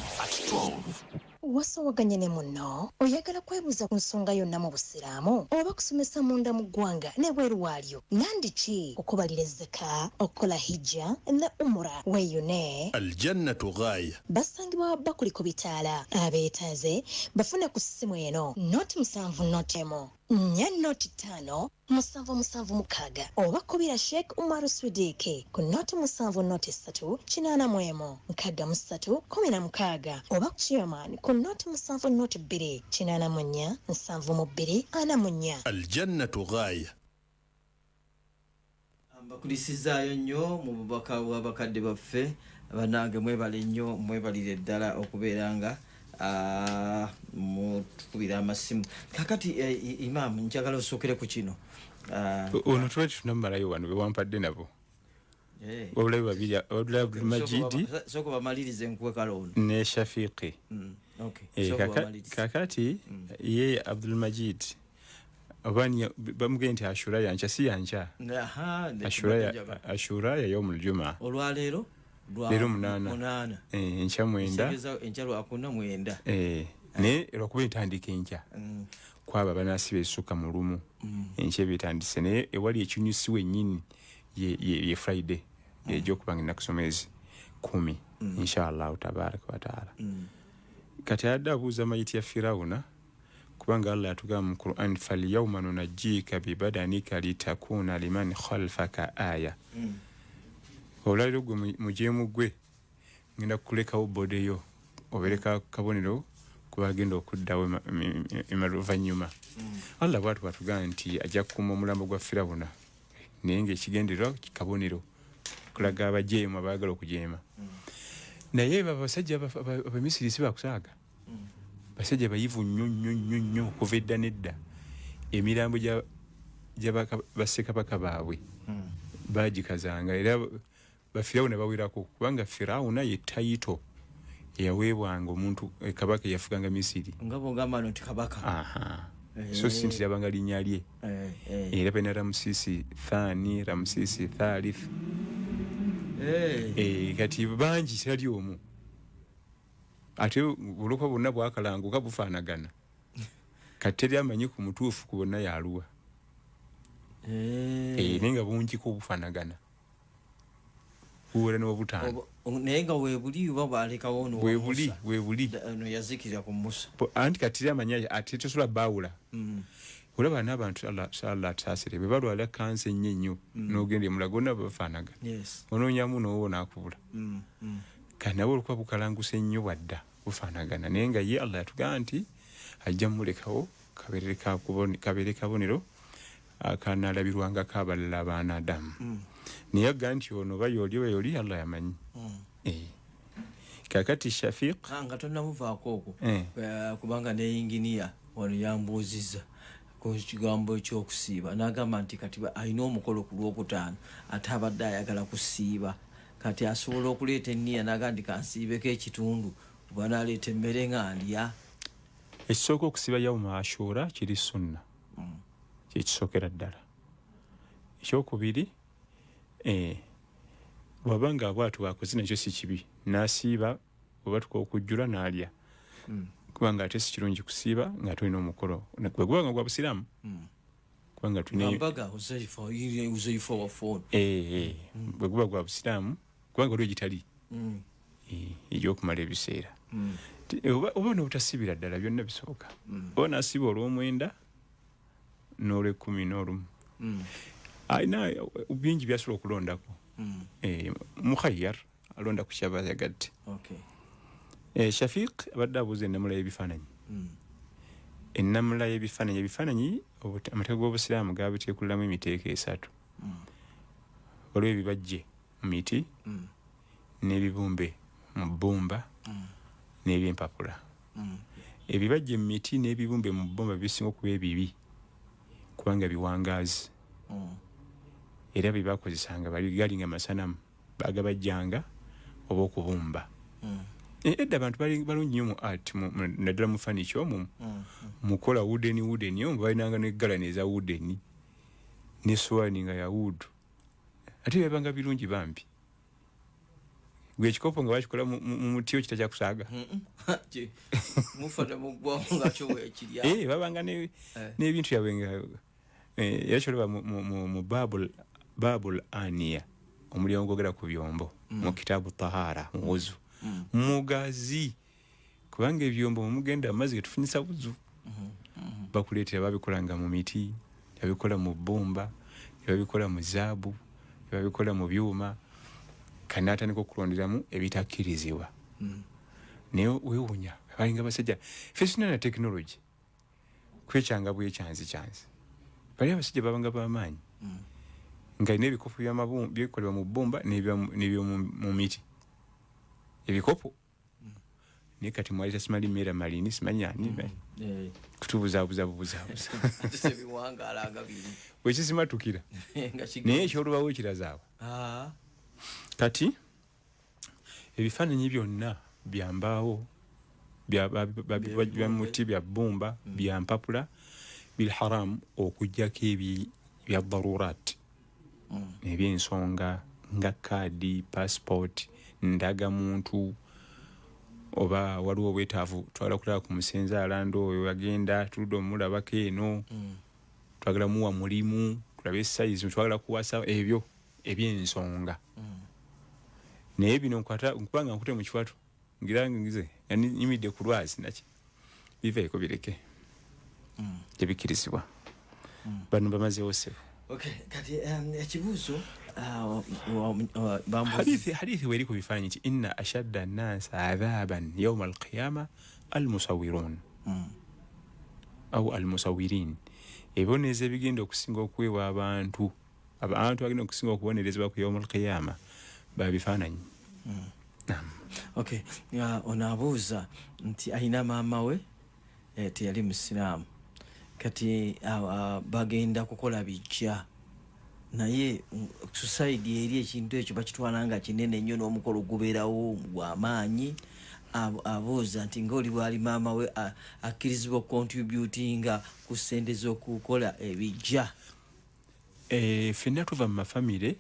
Wasowaganye ne munno, oyagala kwebuuza ku nsonga yonna mu busiraamu oba kusomesa munda mu ggwanga n'ebweru waalyo, nandiki okubalira zaka, okukola hijja ne umura, weeyune Aljannatu ghaya. Basangibwa bakuli ku bitaala, abeetaaze bafune ku ssimu eno 070 0 4 05 7 7 6 oba kubira Sheikh Umaru Swidiki ku 070 3 81 63 16 oba chairman ku 070 2 84 72 44. Aljannatu ghaya. Mbakulisizaayo nnyo mu bubaka bw'abakadde baffe, bannange mwebale nnyo, mwebalire ddala okubeera nga mutukubira amasimu. Kakati Imam, njagala osookere ku kino. Ono tuba tunamalayo wano be wampadde nabo. Wabula babiri, Abdullah Majidi Sooka bamalirize nkuwe kale ono ne Shafiqi. Okay. Sooka bamalirize. Kakati ye Abdul Majid abani bamugende nti Ashura yancha si yancha. Ashura ya yawmul Juma. Olwaleero leero 8. Enkya 9. Enkya lwakuna 9. Ne lwakuba entandika enkya. Kwaba banasiba essuka mu lumu. Enkya ebitandise naye ewali ekinyusi wennyini ye Friday. Ejja okubanga ennaku z'omwezi 10 inshallah tabaraka wa taala. Kati adda abuuza mayiti ya Firawuna, kubanga Allah yatugamba mu Qur'an falyawma nunajjika bibadanika litakuna liman khalfaka aya. Olwaliro gwe mujeemu gwe ngenda kukulekawo bodeyo obereka kabonero kubagenda okuddawo oluvannyuma. Allah bw'atyo bw'atugamba nti ajja kukuuma omulambo gwa Firawuna, naye ng'ekigendererwa kabonero kulaga abajeemu abaagala okujeema. Naye abasajja Abamisiri si bakusaaga, basajja bayivu nnyo nnyo nnyo nnyo okuva edda n'edda. Emirambo gya bassekabaka baabwe baagikazanga, era bafirawuna bawerako, kubanga Firawuna ye tayito eyaweebwanga omuntu kabaka eyafuganga Misiri. Nga bw'ogamba nti kabaka. So si nti lyabanga linnya lye. Era balina Ramusisi Thani, Ramusisi Thalith. Kati bangi tali omu. Ate olwokuba bonna bwakalanguka bufaanagana, kati teri amanyi ku mutuufu ku bonna yaluwa. Naye nga bungiko bufaanagana buwera n'obutaano. Naye nga weebuli oba bwalekawo ono weebuli weebuli ono yazikirira ku Musa. Anti kati teri amanyi ate tosobola baawula. Olaba n'abantu Allah ataasire bwe balwala kansa ennyo ennyo n'ogenda emulago bonna bafaanagana. Onoonyamu n'owo n'akubula. Kati nabo olwokuba bukalanguse ennyo bwadda bufaanagana, naye nga ye Allah yatugamba nti ajja mmulekawo kabeere kabonero akanaalabirwangako abalala abaana Adamu. Naye agamba nti ono oba y'oli oba y'oli Allah yamanyi. Kaakati Shafiq nga tonnamuvaako okwo, kubanga ne yinginiya wano yambuuzizza ku kigambo ekyokusiiba, n'agamba nti kati alina omukolo ku Lwokutaano ate abadde ayagala kusiiba, kati asobola okuleeta enniya n'agamba nti kansiibeko ekitundu oba n'aleeta emmere nga ndya. Ekisooka okusiiba yauma Ashura kiri sunna, kyekisookera ddala. Ekyokubiri, bw'aba nga bw'atyo bw'akoze nakyo si kibi, n'asiiba oba tuka okujjula n'alya, kubanga ate si kirungi kusiiba nga tulina omukolo bwe guba nga gwa busiraamu, kubanga tulina mbaga Huzaifa wa phone. Bwe guba gwa busiraamu, kubanga waliwo egitali egy'okumala ebiseera, oba n'obutasiibira ddala byonna bisoboka. Oba n'asiiba olw'omwenda n'olwekumi n'olumu, alina bingi by'asobola okulondako. Mukhayyar alonda ku kyaba ayagadde. Shafiq abadde abuuza ennamula y'ebifaananyi. Ennamula y'ebifaananyi, ebifaananyi amateeka g'obusiraamu gabiteekuliramu emiteeko 3. Waliwo ebibajje mu miti, n'ebibumbe mu bbumba, n'ebyempapula. Ebibajje mu miti n'ebibumbe mu bbumba bisinga okuba ebibi kubanga biwangaazi. Era bye bakozesanga bali gali nga masanamu bagabajjanga oba okubumba. Edda abantu bali balungi nnyo mu art, naddala mu furniture omwo mukola wooden omwo balinanga n'eggalani eza wooden n'essowaani nga ya wood, ate byabanga birungi bambi. Gwe ekikopo nga bakikola mu muti okita kyakusaaga. Mufa ne muggwawo nga kyo weekirya. Babanga n'ebintu byabwe nga era kyolaba mu Babul Aniya, omulyango gwogera ku byombo mu kitaabu Tahara mu wuzu mugazi, kubanga ebyombo mugenda amazzi getufunyisa buzu. Bakuleetera babikolanga mu miti, babikola mu bbumba, babikola mu zaabu, babikola mu byuma, kandi n'atandika okulonderamu ebitakkirizibwa. Naye weewuunya balinga basajja ffe tulina na tekinologi kwekyanga bwekyanzikyanzi, bali abasajja babanga b'amaanyi nga alina ebikopo byekolebwa mu bbumba n'ebyomu miti ebikopo. Naye kati mwali tasimali mmere malini simanyi ani kutubuzaabuza bubuzaabuza bwekisimatukira, naye ekyolubawo ekirazaabwe. Kati ebifaananyi byonna bya mbaawo, bya muti, bya bbumba, bya mpapula, bilharamu okuggyako ebya darurat, ebyensonga nga kaadi, passport, ndagamuntu, oba waliwo obwetaavu twagala kulaba ku musenze alanda oyo agenda tuludde omulabako eno, twagala muwa mulimu, tulabe sayizi, twagala kuwasa, ebyo ebyensonga. Naye bino nkubanga nkute mu kiwato ngira ngize nyimidde ku lwazi naki biveeko bireke. Tebikkirizibwa. Bano bamazeewo ssebo. Okay, kati ekibuuzo hadithi weri ku bifaananyi nti inna ashadda nnasa adhaban yauma alqiyama almusawirun au almusawirin. Ebibonerezo ebigenda okusinga okuweebwa abantu bagenda okusinga okubonerezebwa ku yauma alqiyama babifaananyi. Okay, ono abuuza nti alina maama we teyali musiraamu, kati bagenda kukola bijja, naye society eri ekintu ekyo bakitwala nga kinene nnyo n'omukolo gubeerawo gw'amaanyi. Abuuza nti ng'oli bwali maama we akkirizibwa okucontributinga ku ssente z'okukola ebijja. Ffenna tuva mu mafamire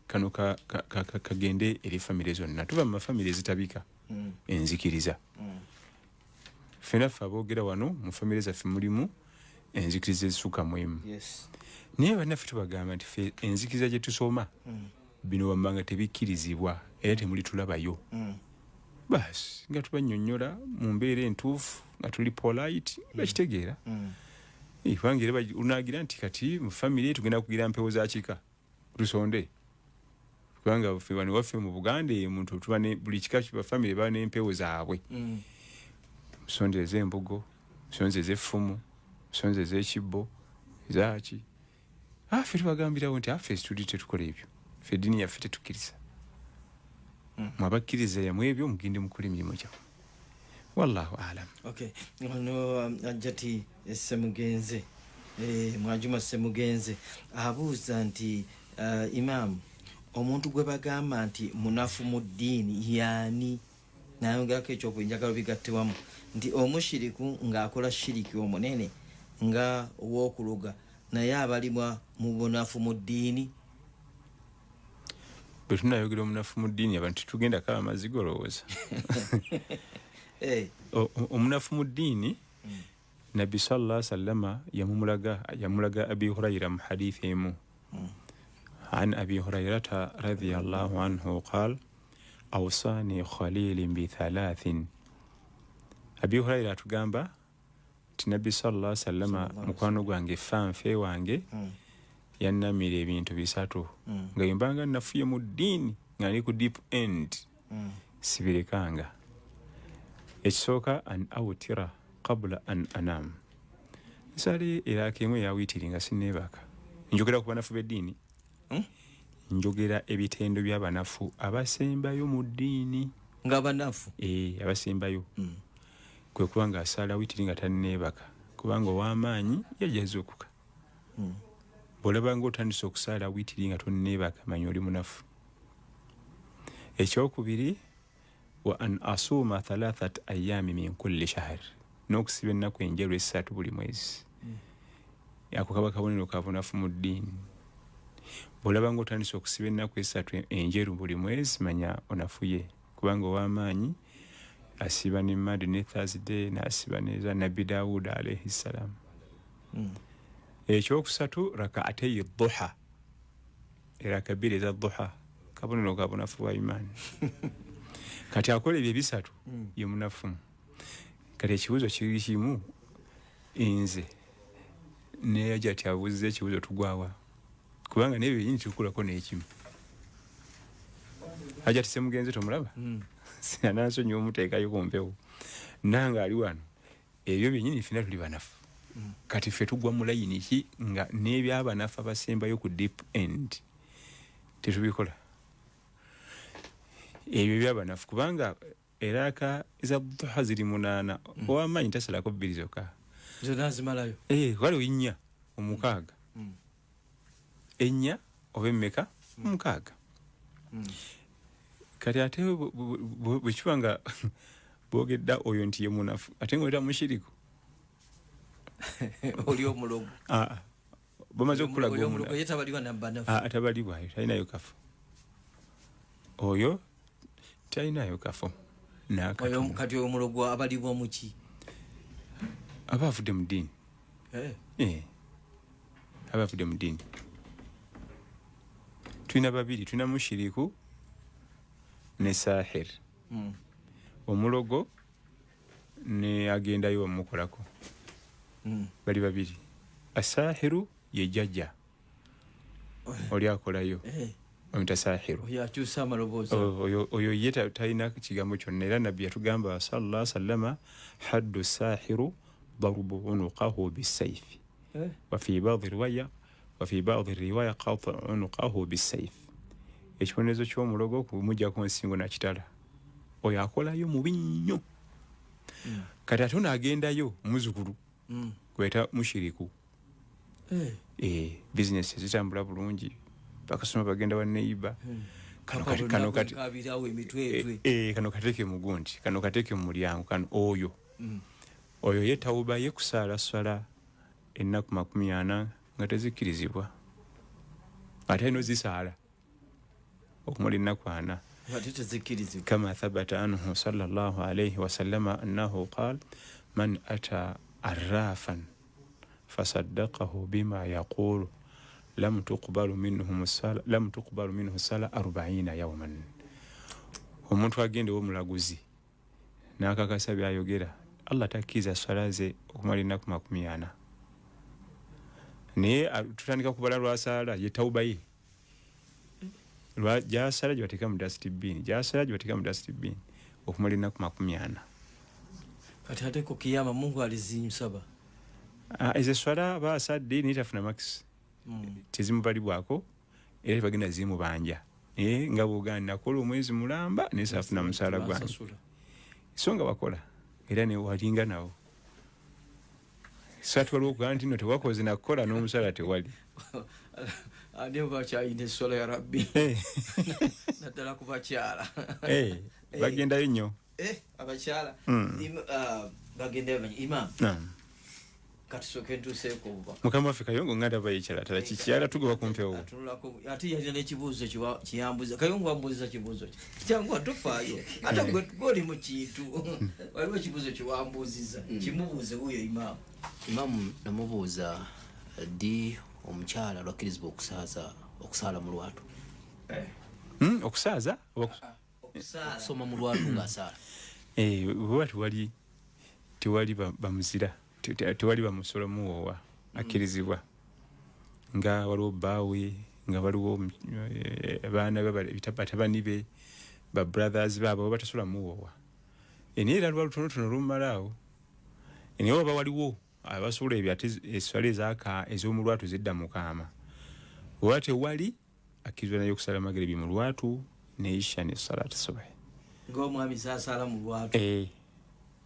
kano kagende eri famire zonna, tuva mu mafamire ezitabika enzikiriza. Ffenna ffe aboogera wano mu famire zaffe mulimu enzikiriza ezisukka mu emu. Naye bannaffe tubagamba nti ffe enzikiriza gye tusoma bino wammanga tebikkirizibwa era temuli tulabayo. Basi nga tubannyonnyola mu mbeera entuufu nga tuli polite bakitegeera. Kubanga era onaagira nti kati mu famire tugenda kugira mpewo za kika tusonde, kubanga ffe wano waffe mu Buganda omuntu tuba ne buli kika kiba famire baba n'empewo zaabwe. Musonde ez'embugo, musonde ez'effumu, musonde ez'ekibbo, ezaaki. Ffe tubagambirawo nti ffe tuli tetukola ebyo, ffe eddiini yaffe tetukkiriza. Mwabakkiriza yamu ebyo mugende mukole emirimu gyammwe. Wallahu alam. Okay, ono Ajati Ssemugenze, Mwajuma Ssemugenze abuuza nti imaamu, omuntu gwe bagamba nti munafu mu ddiini yaani? Nayongerako ekyokunjagala bigatte wamu nti omushiriku ng'akola shiriki omunene nga ow'okuloga naye abalimwa mu bunafu mu ddiini. Bwe tunayogera omunafu mu ddiini abantu tugenda kaba amazzi olowooza. Omunafu mu ddiini Nabbi sallallahu alaihi wasallama yamulaga Abi Hurayra mu hadithi emu. An Abi Hurayrata radhiyallahu anhu qal awsani khalilin bi thalathin. Abi Hurayra atugamba nti Nabbi sallallahu alaihi wasallama mukwano gwange fanfe wange yannamira ebintu bisatu nga yembanga nafuye mu ddiini nga ndi ku deep end sibirekanga. Ekisooka an awtira qabla an anam, nsale eraaka emu eyawitiri nga sinneebaka. Njogera ku banafu b'eddiini, njogera ebitendo by'abanafu abasembayo mu ddiini nga banafu abasembayo kwe kuba nga asala witiri nga tanneebaka, kubanga ow'amaanyi yajja azuukuka. Bw'olaba ng'otandise okusaala witiri nga tonneebaka manya oli munafu. Ekyokubiri wa an asuuma thalathat ayami min kulli shahr, n'okusiba ennaku enjeru esatu buli mwezi. Ako kaba kabonero ka bunafu mu ddiini. Bw'olaba ng'otandise okusiba ennaku esatu enjeru buli mwezi manya onafuye, kubanga ow'amaanyi asiba ne Monday ne Thursday n'asiba neza Nabbi Dawud alayhi salam. Ekyokusatu rak'atay duha, eraka bbiri eza duha, kabonero ka bunafu bwa imaani. Kati akola ebyo ebisatu ye munafu. Kati ekibuuzo kiri kimu, nze neyaja ati abuuziza ekibuuzo tugwawa, kubanga n'ebyo byennyini tukulako n'ekimu. Hajati Ssemugenzi tomulaba? Anansonyiwa omuteekayo ku mpewo nange ali wano. Ebyo byennyini ffenna tuli banafu. Kati ffe tugwa mu layini ki nga n'ebyabanafu abasembayo ku deep end tetubikola ebyo ebyabanafu, kubanga eraka eza duha ziri 8, ow'amaanyi tasalako 2 zokka zonna zimalayo. Waliwo 4 omukaaga, 4 oba emmeka 6. Kati ate bwe kiba nga boogedda oyo nti ye munafu ate ng'oyita mushiriku oli omulogo. Bamaze okukulaga omulogo ye tabalibwa na banafu. Atabalibwa talinayo kafo, oyo talinayo kafo. Kati oyo omulogo abalibwa muki? Aba avudde mu ddiini. Aba avudde mu ddiini. Tulina babiri, tulina mushiriku Ne sahir. Omulogo ne agendayo omukolako. Bali babiri. Asahiru ye jjajja. Oli akolayo. Omuyita sahiru. Oyo akyusa amaloboozi. Oyo ye talina kigambo kyonna, era Nabbi yatugamba sallallahu alaihi wasallama haddu sahiru darbu unuqahu bisayfi. Wa fi ba'dhi riwaya wa fi ba'dhi riwaya qat'u unuqahu bisayf. Ekibonerezo ky'omulogo kumuggyako nsingo na kitala. Oyo akolayo mubi nnyo. Kati ate ono agendayo muzzukulu gweta mushiriku. Bizinesi zitambula bulungi, bakasoma bagenda wa neighbor. Kano kateeke mu gundi, kano kateeke mu mulyango, kano oyo. Oyo ye tawuba ye kusaala swala ennaku 40 nga tezikkirizibwa. Ate eno zisaala okumala ennaku 40. Kama thabata anhu sallallahu alayhi wa sallama annahu qala man ata arrafan fasaddaqahu bima yaqulu lam tuqbalu minhu sala 40 yawman. Omuntu agenda ew'omulaguzi n'akakasa by'ayogera, Allah takkiriza swala ze okumala ennaku 40. Naye tutandika kubala lwasaala ye tawuba ye. Gy'asala gye bateeka mu dustbin, gy'asala gye bateeka mu dustbin okumala ennaku 40. Kati ate ku kiyama Mungu alizimusaba. Ezo swala baasadde naye tafuna makisi. Tezimubalibwako era tebagenda zimubanja. Naye nga bw'ogaana nakola omwezi mulamba naye saafuna musaala gwange. So nga bakola era ne walinga nawo. So ate waliwo okugamba nti nno tewakoze nakukola n'omusaala tewali. Ani bakyalina esswala ya Rabbi. Naddala ku bakyala. Bagendayo nnyo. Abakyala bagendayo. Imam. Katusooke ntuuseeko obubaka. Mukama waffe Kayongo nga ndaba yekyala kikyala tugoba ku mpewo. Atunulako ate yalina n'ekibuuzo kiyambuza. Kayongo wambuuziza kibuuzo ki? Kyangu tofaayo. Ate gwe oli mu kintu. Waliwo ekibuuzo kyewambuuziza. Kimubuuze wuuyo Imaamu. Imaamu namubuuza ddi omukyala lwakkirizibwa okusaala mu lwatu. Okusaaza? Okusoma mu lwatu ng'asaala. Bwe tewali bamuzira. Tewali bamusolo muwoowa akkirizibwa. Nga waliwo bbaawe, nga waliwo abaana be, batabani be, ba brothers baabwe batasobola muwoowa. Naye era luba lutonotono lumala awo. Naye oba waliwo abasobola ebyo ate esswala ez'omu lwatu zidda mu kaama. Oba tewali akkirizibwa naye okusala mageribi mu lwatu ne isha ne salati subuhi. Ng'omwami saasaala mu lwatu.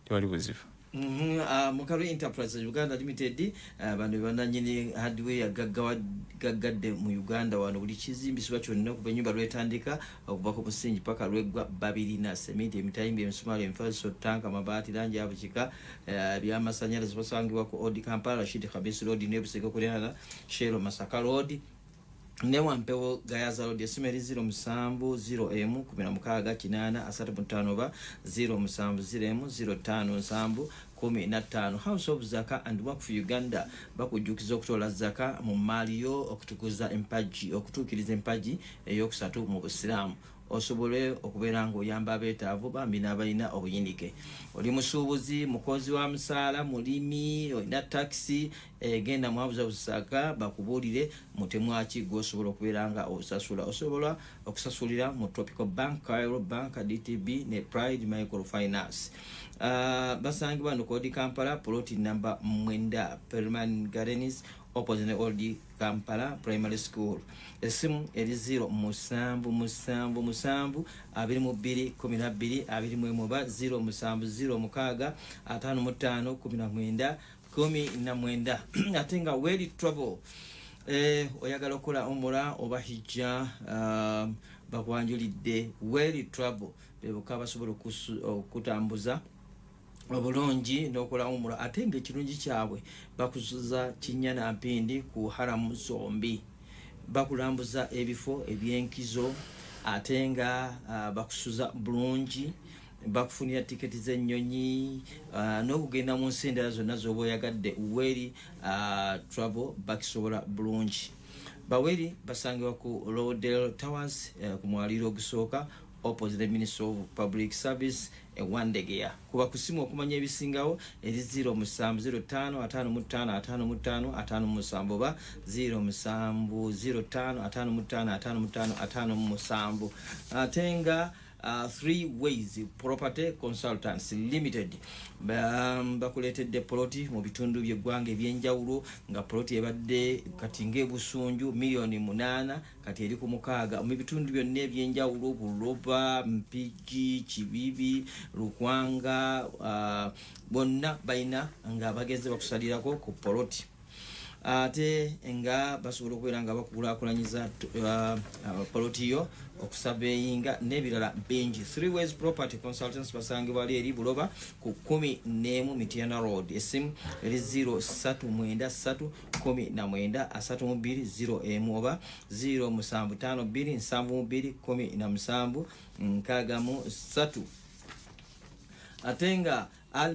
Tewali buzibu. Mukalu Enterprises Uganda Limited, bano bannannyini hardware gaggadde mu Uganda wano buli kizimbisibwa kyonna okuva ennyumba lwetandika okuva ku musingi paka lweggwa babirina seminti, emitayimbwa, emisumaali, emifaliso, ttanka, amabaati, langi ya bukika, ebyamasannyalaze. Basangibwa ku Old Kampala, Rashid Khamis Road ne Busega kuliraana Shell Masaka Road ne Wampewo Gayaza Road. Essimu eri 07 0M 16 8 35 oba 07 0M 05 7 15. House of Zaka and Waqf Uganda bakujjukiza okutoola zaka mu mmaali yo okutukuza empagi, okutuukiriza empagi eyokusatu mu Busiraamu, osobole okubeera ng'oyamba abeetaavu bambi n'abalina obuyinike. Oli musuubuzi, mukozi wa musaala, mulimi, olina takisi, genda mu House of Zaka bakubuulire mutemwaki gw'osobola okubeera nga osasula. Osobola okusasulira mu Tropical Bank, Cairo Bank, DTB ne Pride Microfinance. Basangibwa no Kodi Kampala, ploti namba 9, Perman Gardens, opposite Old Kampala Primary School. Esimu eri 0 7 7 7 22 12 21 oba 0 7 0 6 55 19 19. Ate nga Weli Travel, oyagala okukola umura oba hijja, bakwanjulidde Weli Travel bebokka basobola okutambuza obulungi n'okola umura. Ate ng'ekirungi kyabwe bakusuza kinnya na mpindi ku haramu zombi, bakulambuza ebifo ebyenkizo, ate nga bakusuza bulungi, bakufunira tiketi z'ennyonyi n'okugenda mu nsi endala zonna z'oba oyagadde. Weli Travel bakisobola bulungi. Baweri basangibwa ku Rodel Towers, ku mwaliiro ogusooka opposite the Ministry of Public Service e Wandegeya. Kuba kusimu okumanya ebisingawo eri 0705 55 55 57 oba 0705 55 55 57. Ate nga Three Ways Property Consultants Limited bakuleetedde poloti mu bitundu by'eggwanga ebyenjawulo, nga poloti ebadde kati ng'ebusunju 8 miliyoni kati eri ku 6, mu bitundu byonna ebyenjawulo: Buloba, Mpigi, Kibibi, Lukwanga, bonna balina nga bagenze bakusalirako ku poloti, ate nga basobola okubeera nga bakukulaakulanyiza poloti yo, okusurveyinga n'ebirala bingi. Three Ways Property Consultants basangibwa ali eri Buloba ku 11 Mityana Road. Esimu eri 0393 19 32 01 oba 0752 72 17 63. Ate nga Al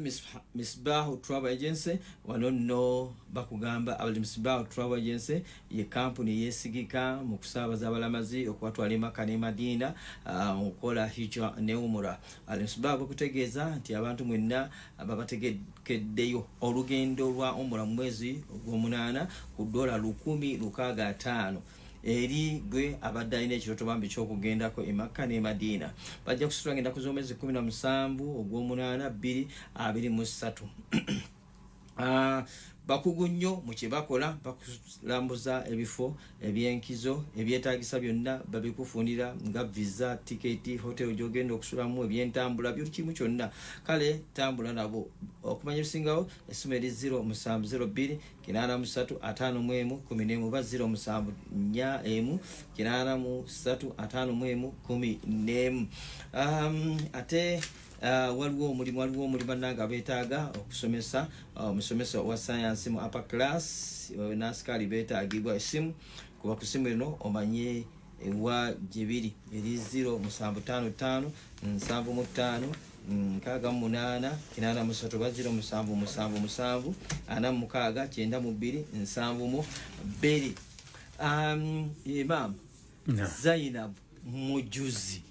Misbahu Travel Agency, wano nno bakugamba Al Misbahu Travel Agency ye kampuni yesigika mu kusaabaza abalamazi okubatwala e Maka ne Madiina, okukola hijja ne umura. Al Misbahu bakutegeeza nti abantu mwenna babategekeddeyo olugendo lwa umura mu mwezi ogw'omunaana ku dola 1,065 eri gwe abadde alina ekirooto bambi kyokugendako e Makka ne Madiina. Bajja kusitula nga ennaku z'omwezi 17 ogw'omunaana 2023. Bakugu nnyo mu kye bakola, bakulambuza ebifo ebyenkizo, ebyetagisa byonna babikufunira nga visa, tiketi, hotel gyogenda okusulamu, ebyentambula, buli kimu kyonna. Kale tambula nabo. Okumanya ebisingawo, essimu eri 0702 83 51 11 oba 0741 83 51 11. Ate waliwo omulimu bannange abeetaaga okusomesa, omusomesa wa science mu upper class, n'asikaali beetaagibwa. Esimu, kuba ku simu eno omanye ewa gye biri, eri 0755 75 68 83 oba 0777 46 92 72. Imam. No. Zainab Mujuzi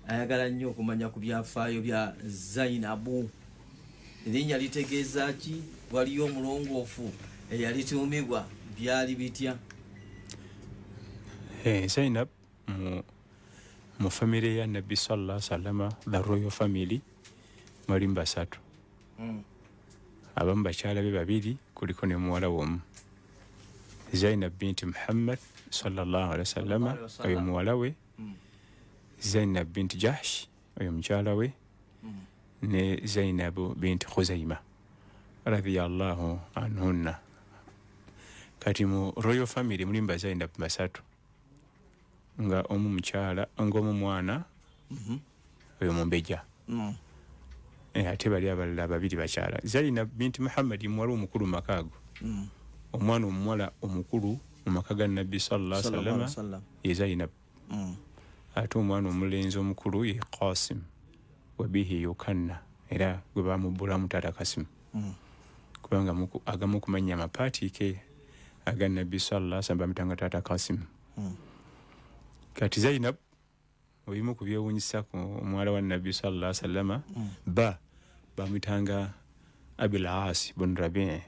ayagala nnyo okumanya ku byafaayo bya Zainabu. Erinnya litegeeza ki? Waliyo omulongoofu eyalituumibwa? Byali bitya? Zainab mu famire ya Nabbi sallallahu sallama, the royal family, mulimu basatu. Abamu bakyala be babiri, kuliko ne muwala womu, Zainab binti Muhammad sallallahu alaihi wasallama, Sallallahu alaihi wasallam. oyo muwala we. Zainab binti Jahsh, oyo mukyala we, ne Zainabu binti Khuzaima radiyallahu anhunna. Kati mu royal family mulimu bazainab basatu, nga omu mukyala, ngaomu mwana, oyo mumbeja. Ate bali abalala babiri bakyala. Zainab binti Muhammadi muwala omukulu mu maka ago. Omwana omuwala omukulu mu maka ga Nabbi sallallahu Sallallahu sallama alaihi wasallam. ye Zainab. Ate omwana omulenzi omukulu ye Qasim, wabihi yukanna, era gwe bamubbulamu taata Kasimu, kubanga agamu kumanya amapaatiike aga Nabbi sallallahu alaihi wasallam bamutanga taata Kasimu. Kati Zainab, obimu ku byewunyisa ku omuwala wa Nabbi sallallahu alaihi wasallama, ba bamutanga Abil As bun Rabii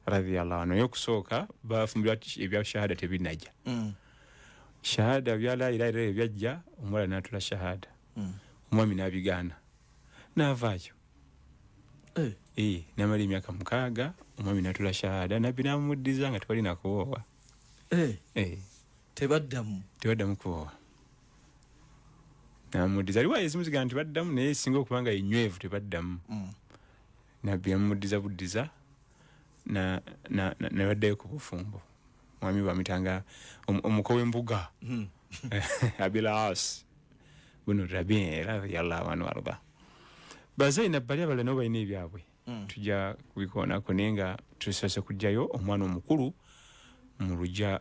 radiyallahu anhu. Naye okusooka bafumbirwa ebya shahada tebinajja. Shahada bya la ilaha illallah byajja, omuwala n'atula shahada, omwami n'abigaana, n'avaayo. Namala emyaka 6, omwami n'atula shahada, Nabbi n'amumuddiza nga tewali nakuwoowa. Tebaddamu? Tebaddamu kuwoowa, namuddiza. Aliwo ezimu zigamba nti baddamu, naye singa okuba nga enywevu tebaddamu. Nabbi yamumuddiza buddiza ne baddayo ku bufumbo. Mwami bamutanga omuko w'embuga, Abilas bunu Rabii radiyallahu anhu arda. Bazainab bali abalala nabo balina ebyabwe, tujja kubikoonako, naye nga tusoose kujjayo omwana omukulu mu lujja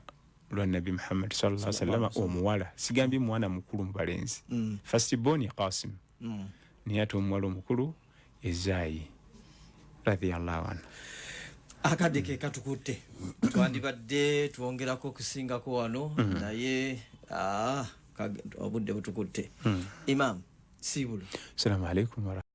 lwa Nabbi Muhammad sallallahu alaihi wasallam, omuwala. Sigambye mwana mukulu mu balenzi. First born Qasim, naye ate omuwala omukulu Ezaayi radiyallahu anhu. Akadde ke katukutte, twandibadde twongerako okusingako wano, naye Obudde butukutte. Imam, siibula. Assalamu alaikum.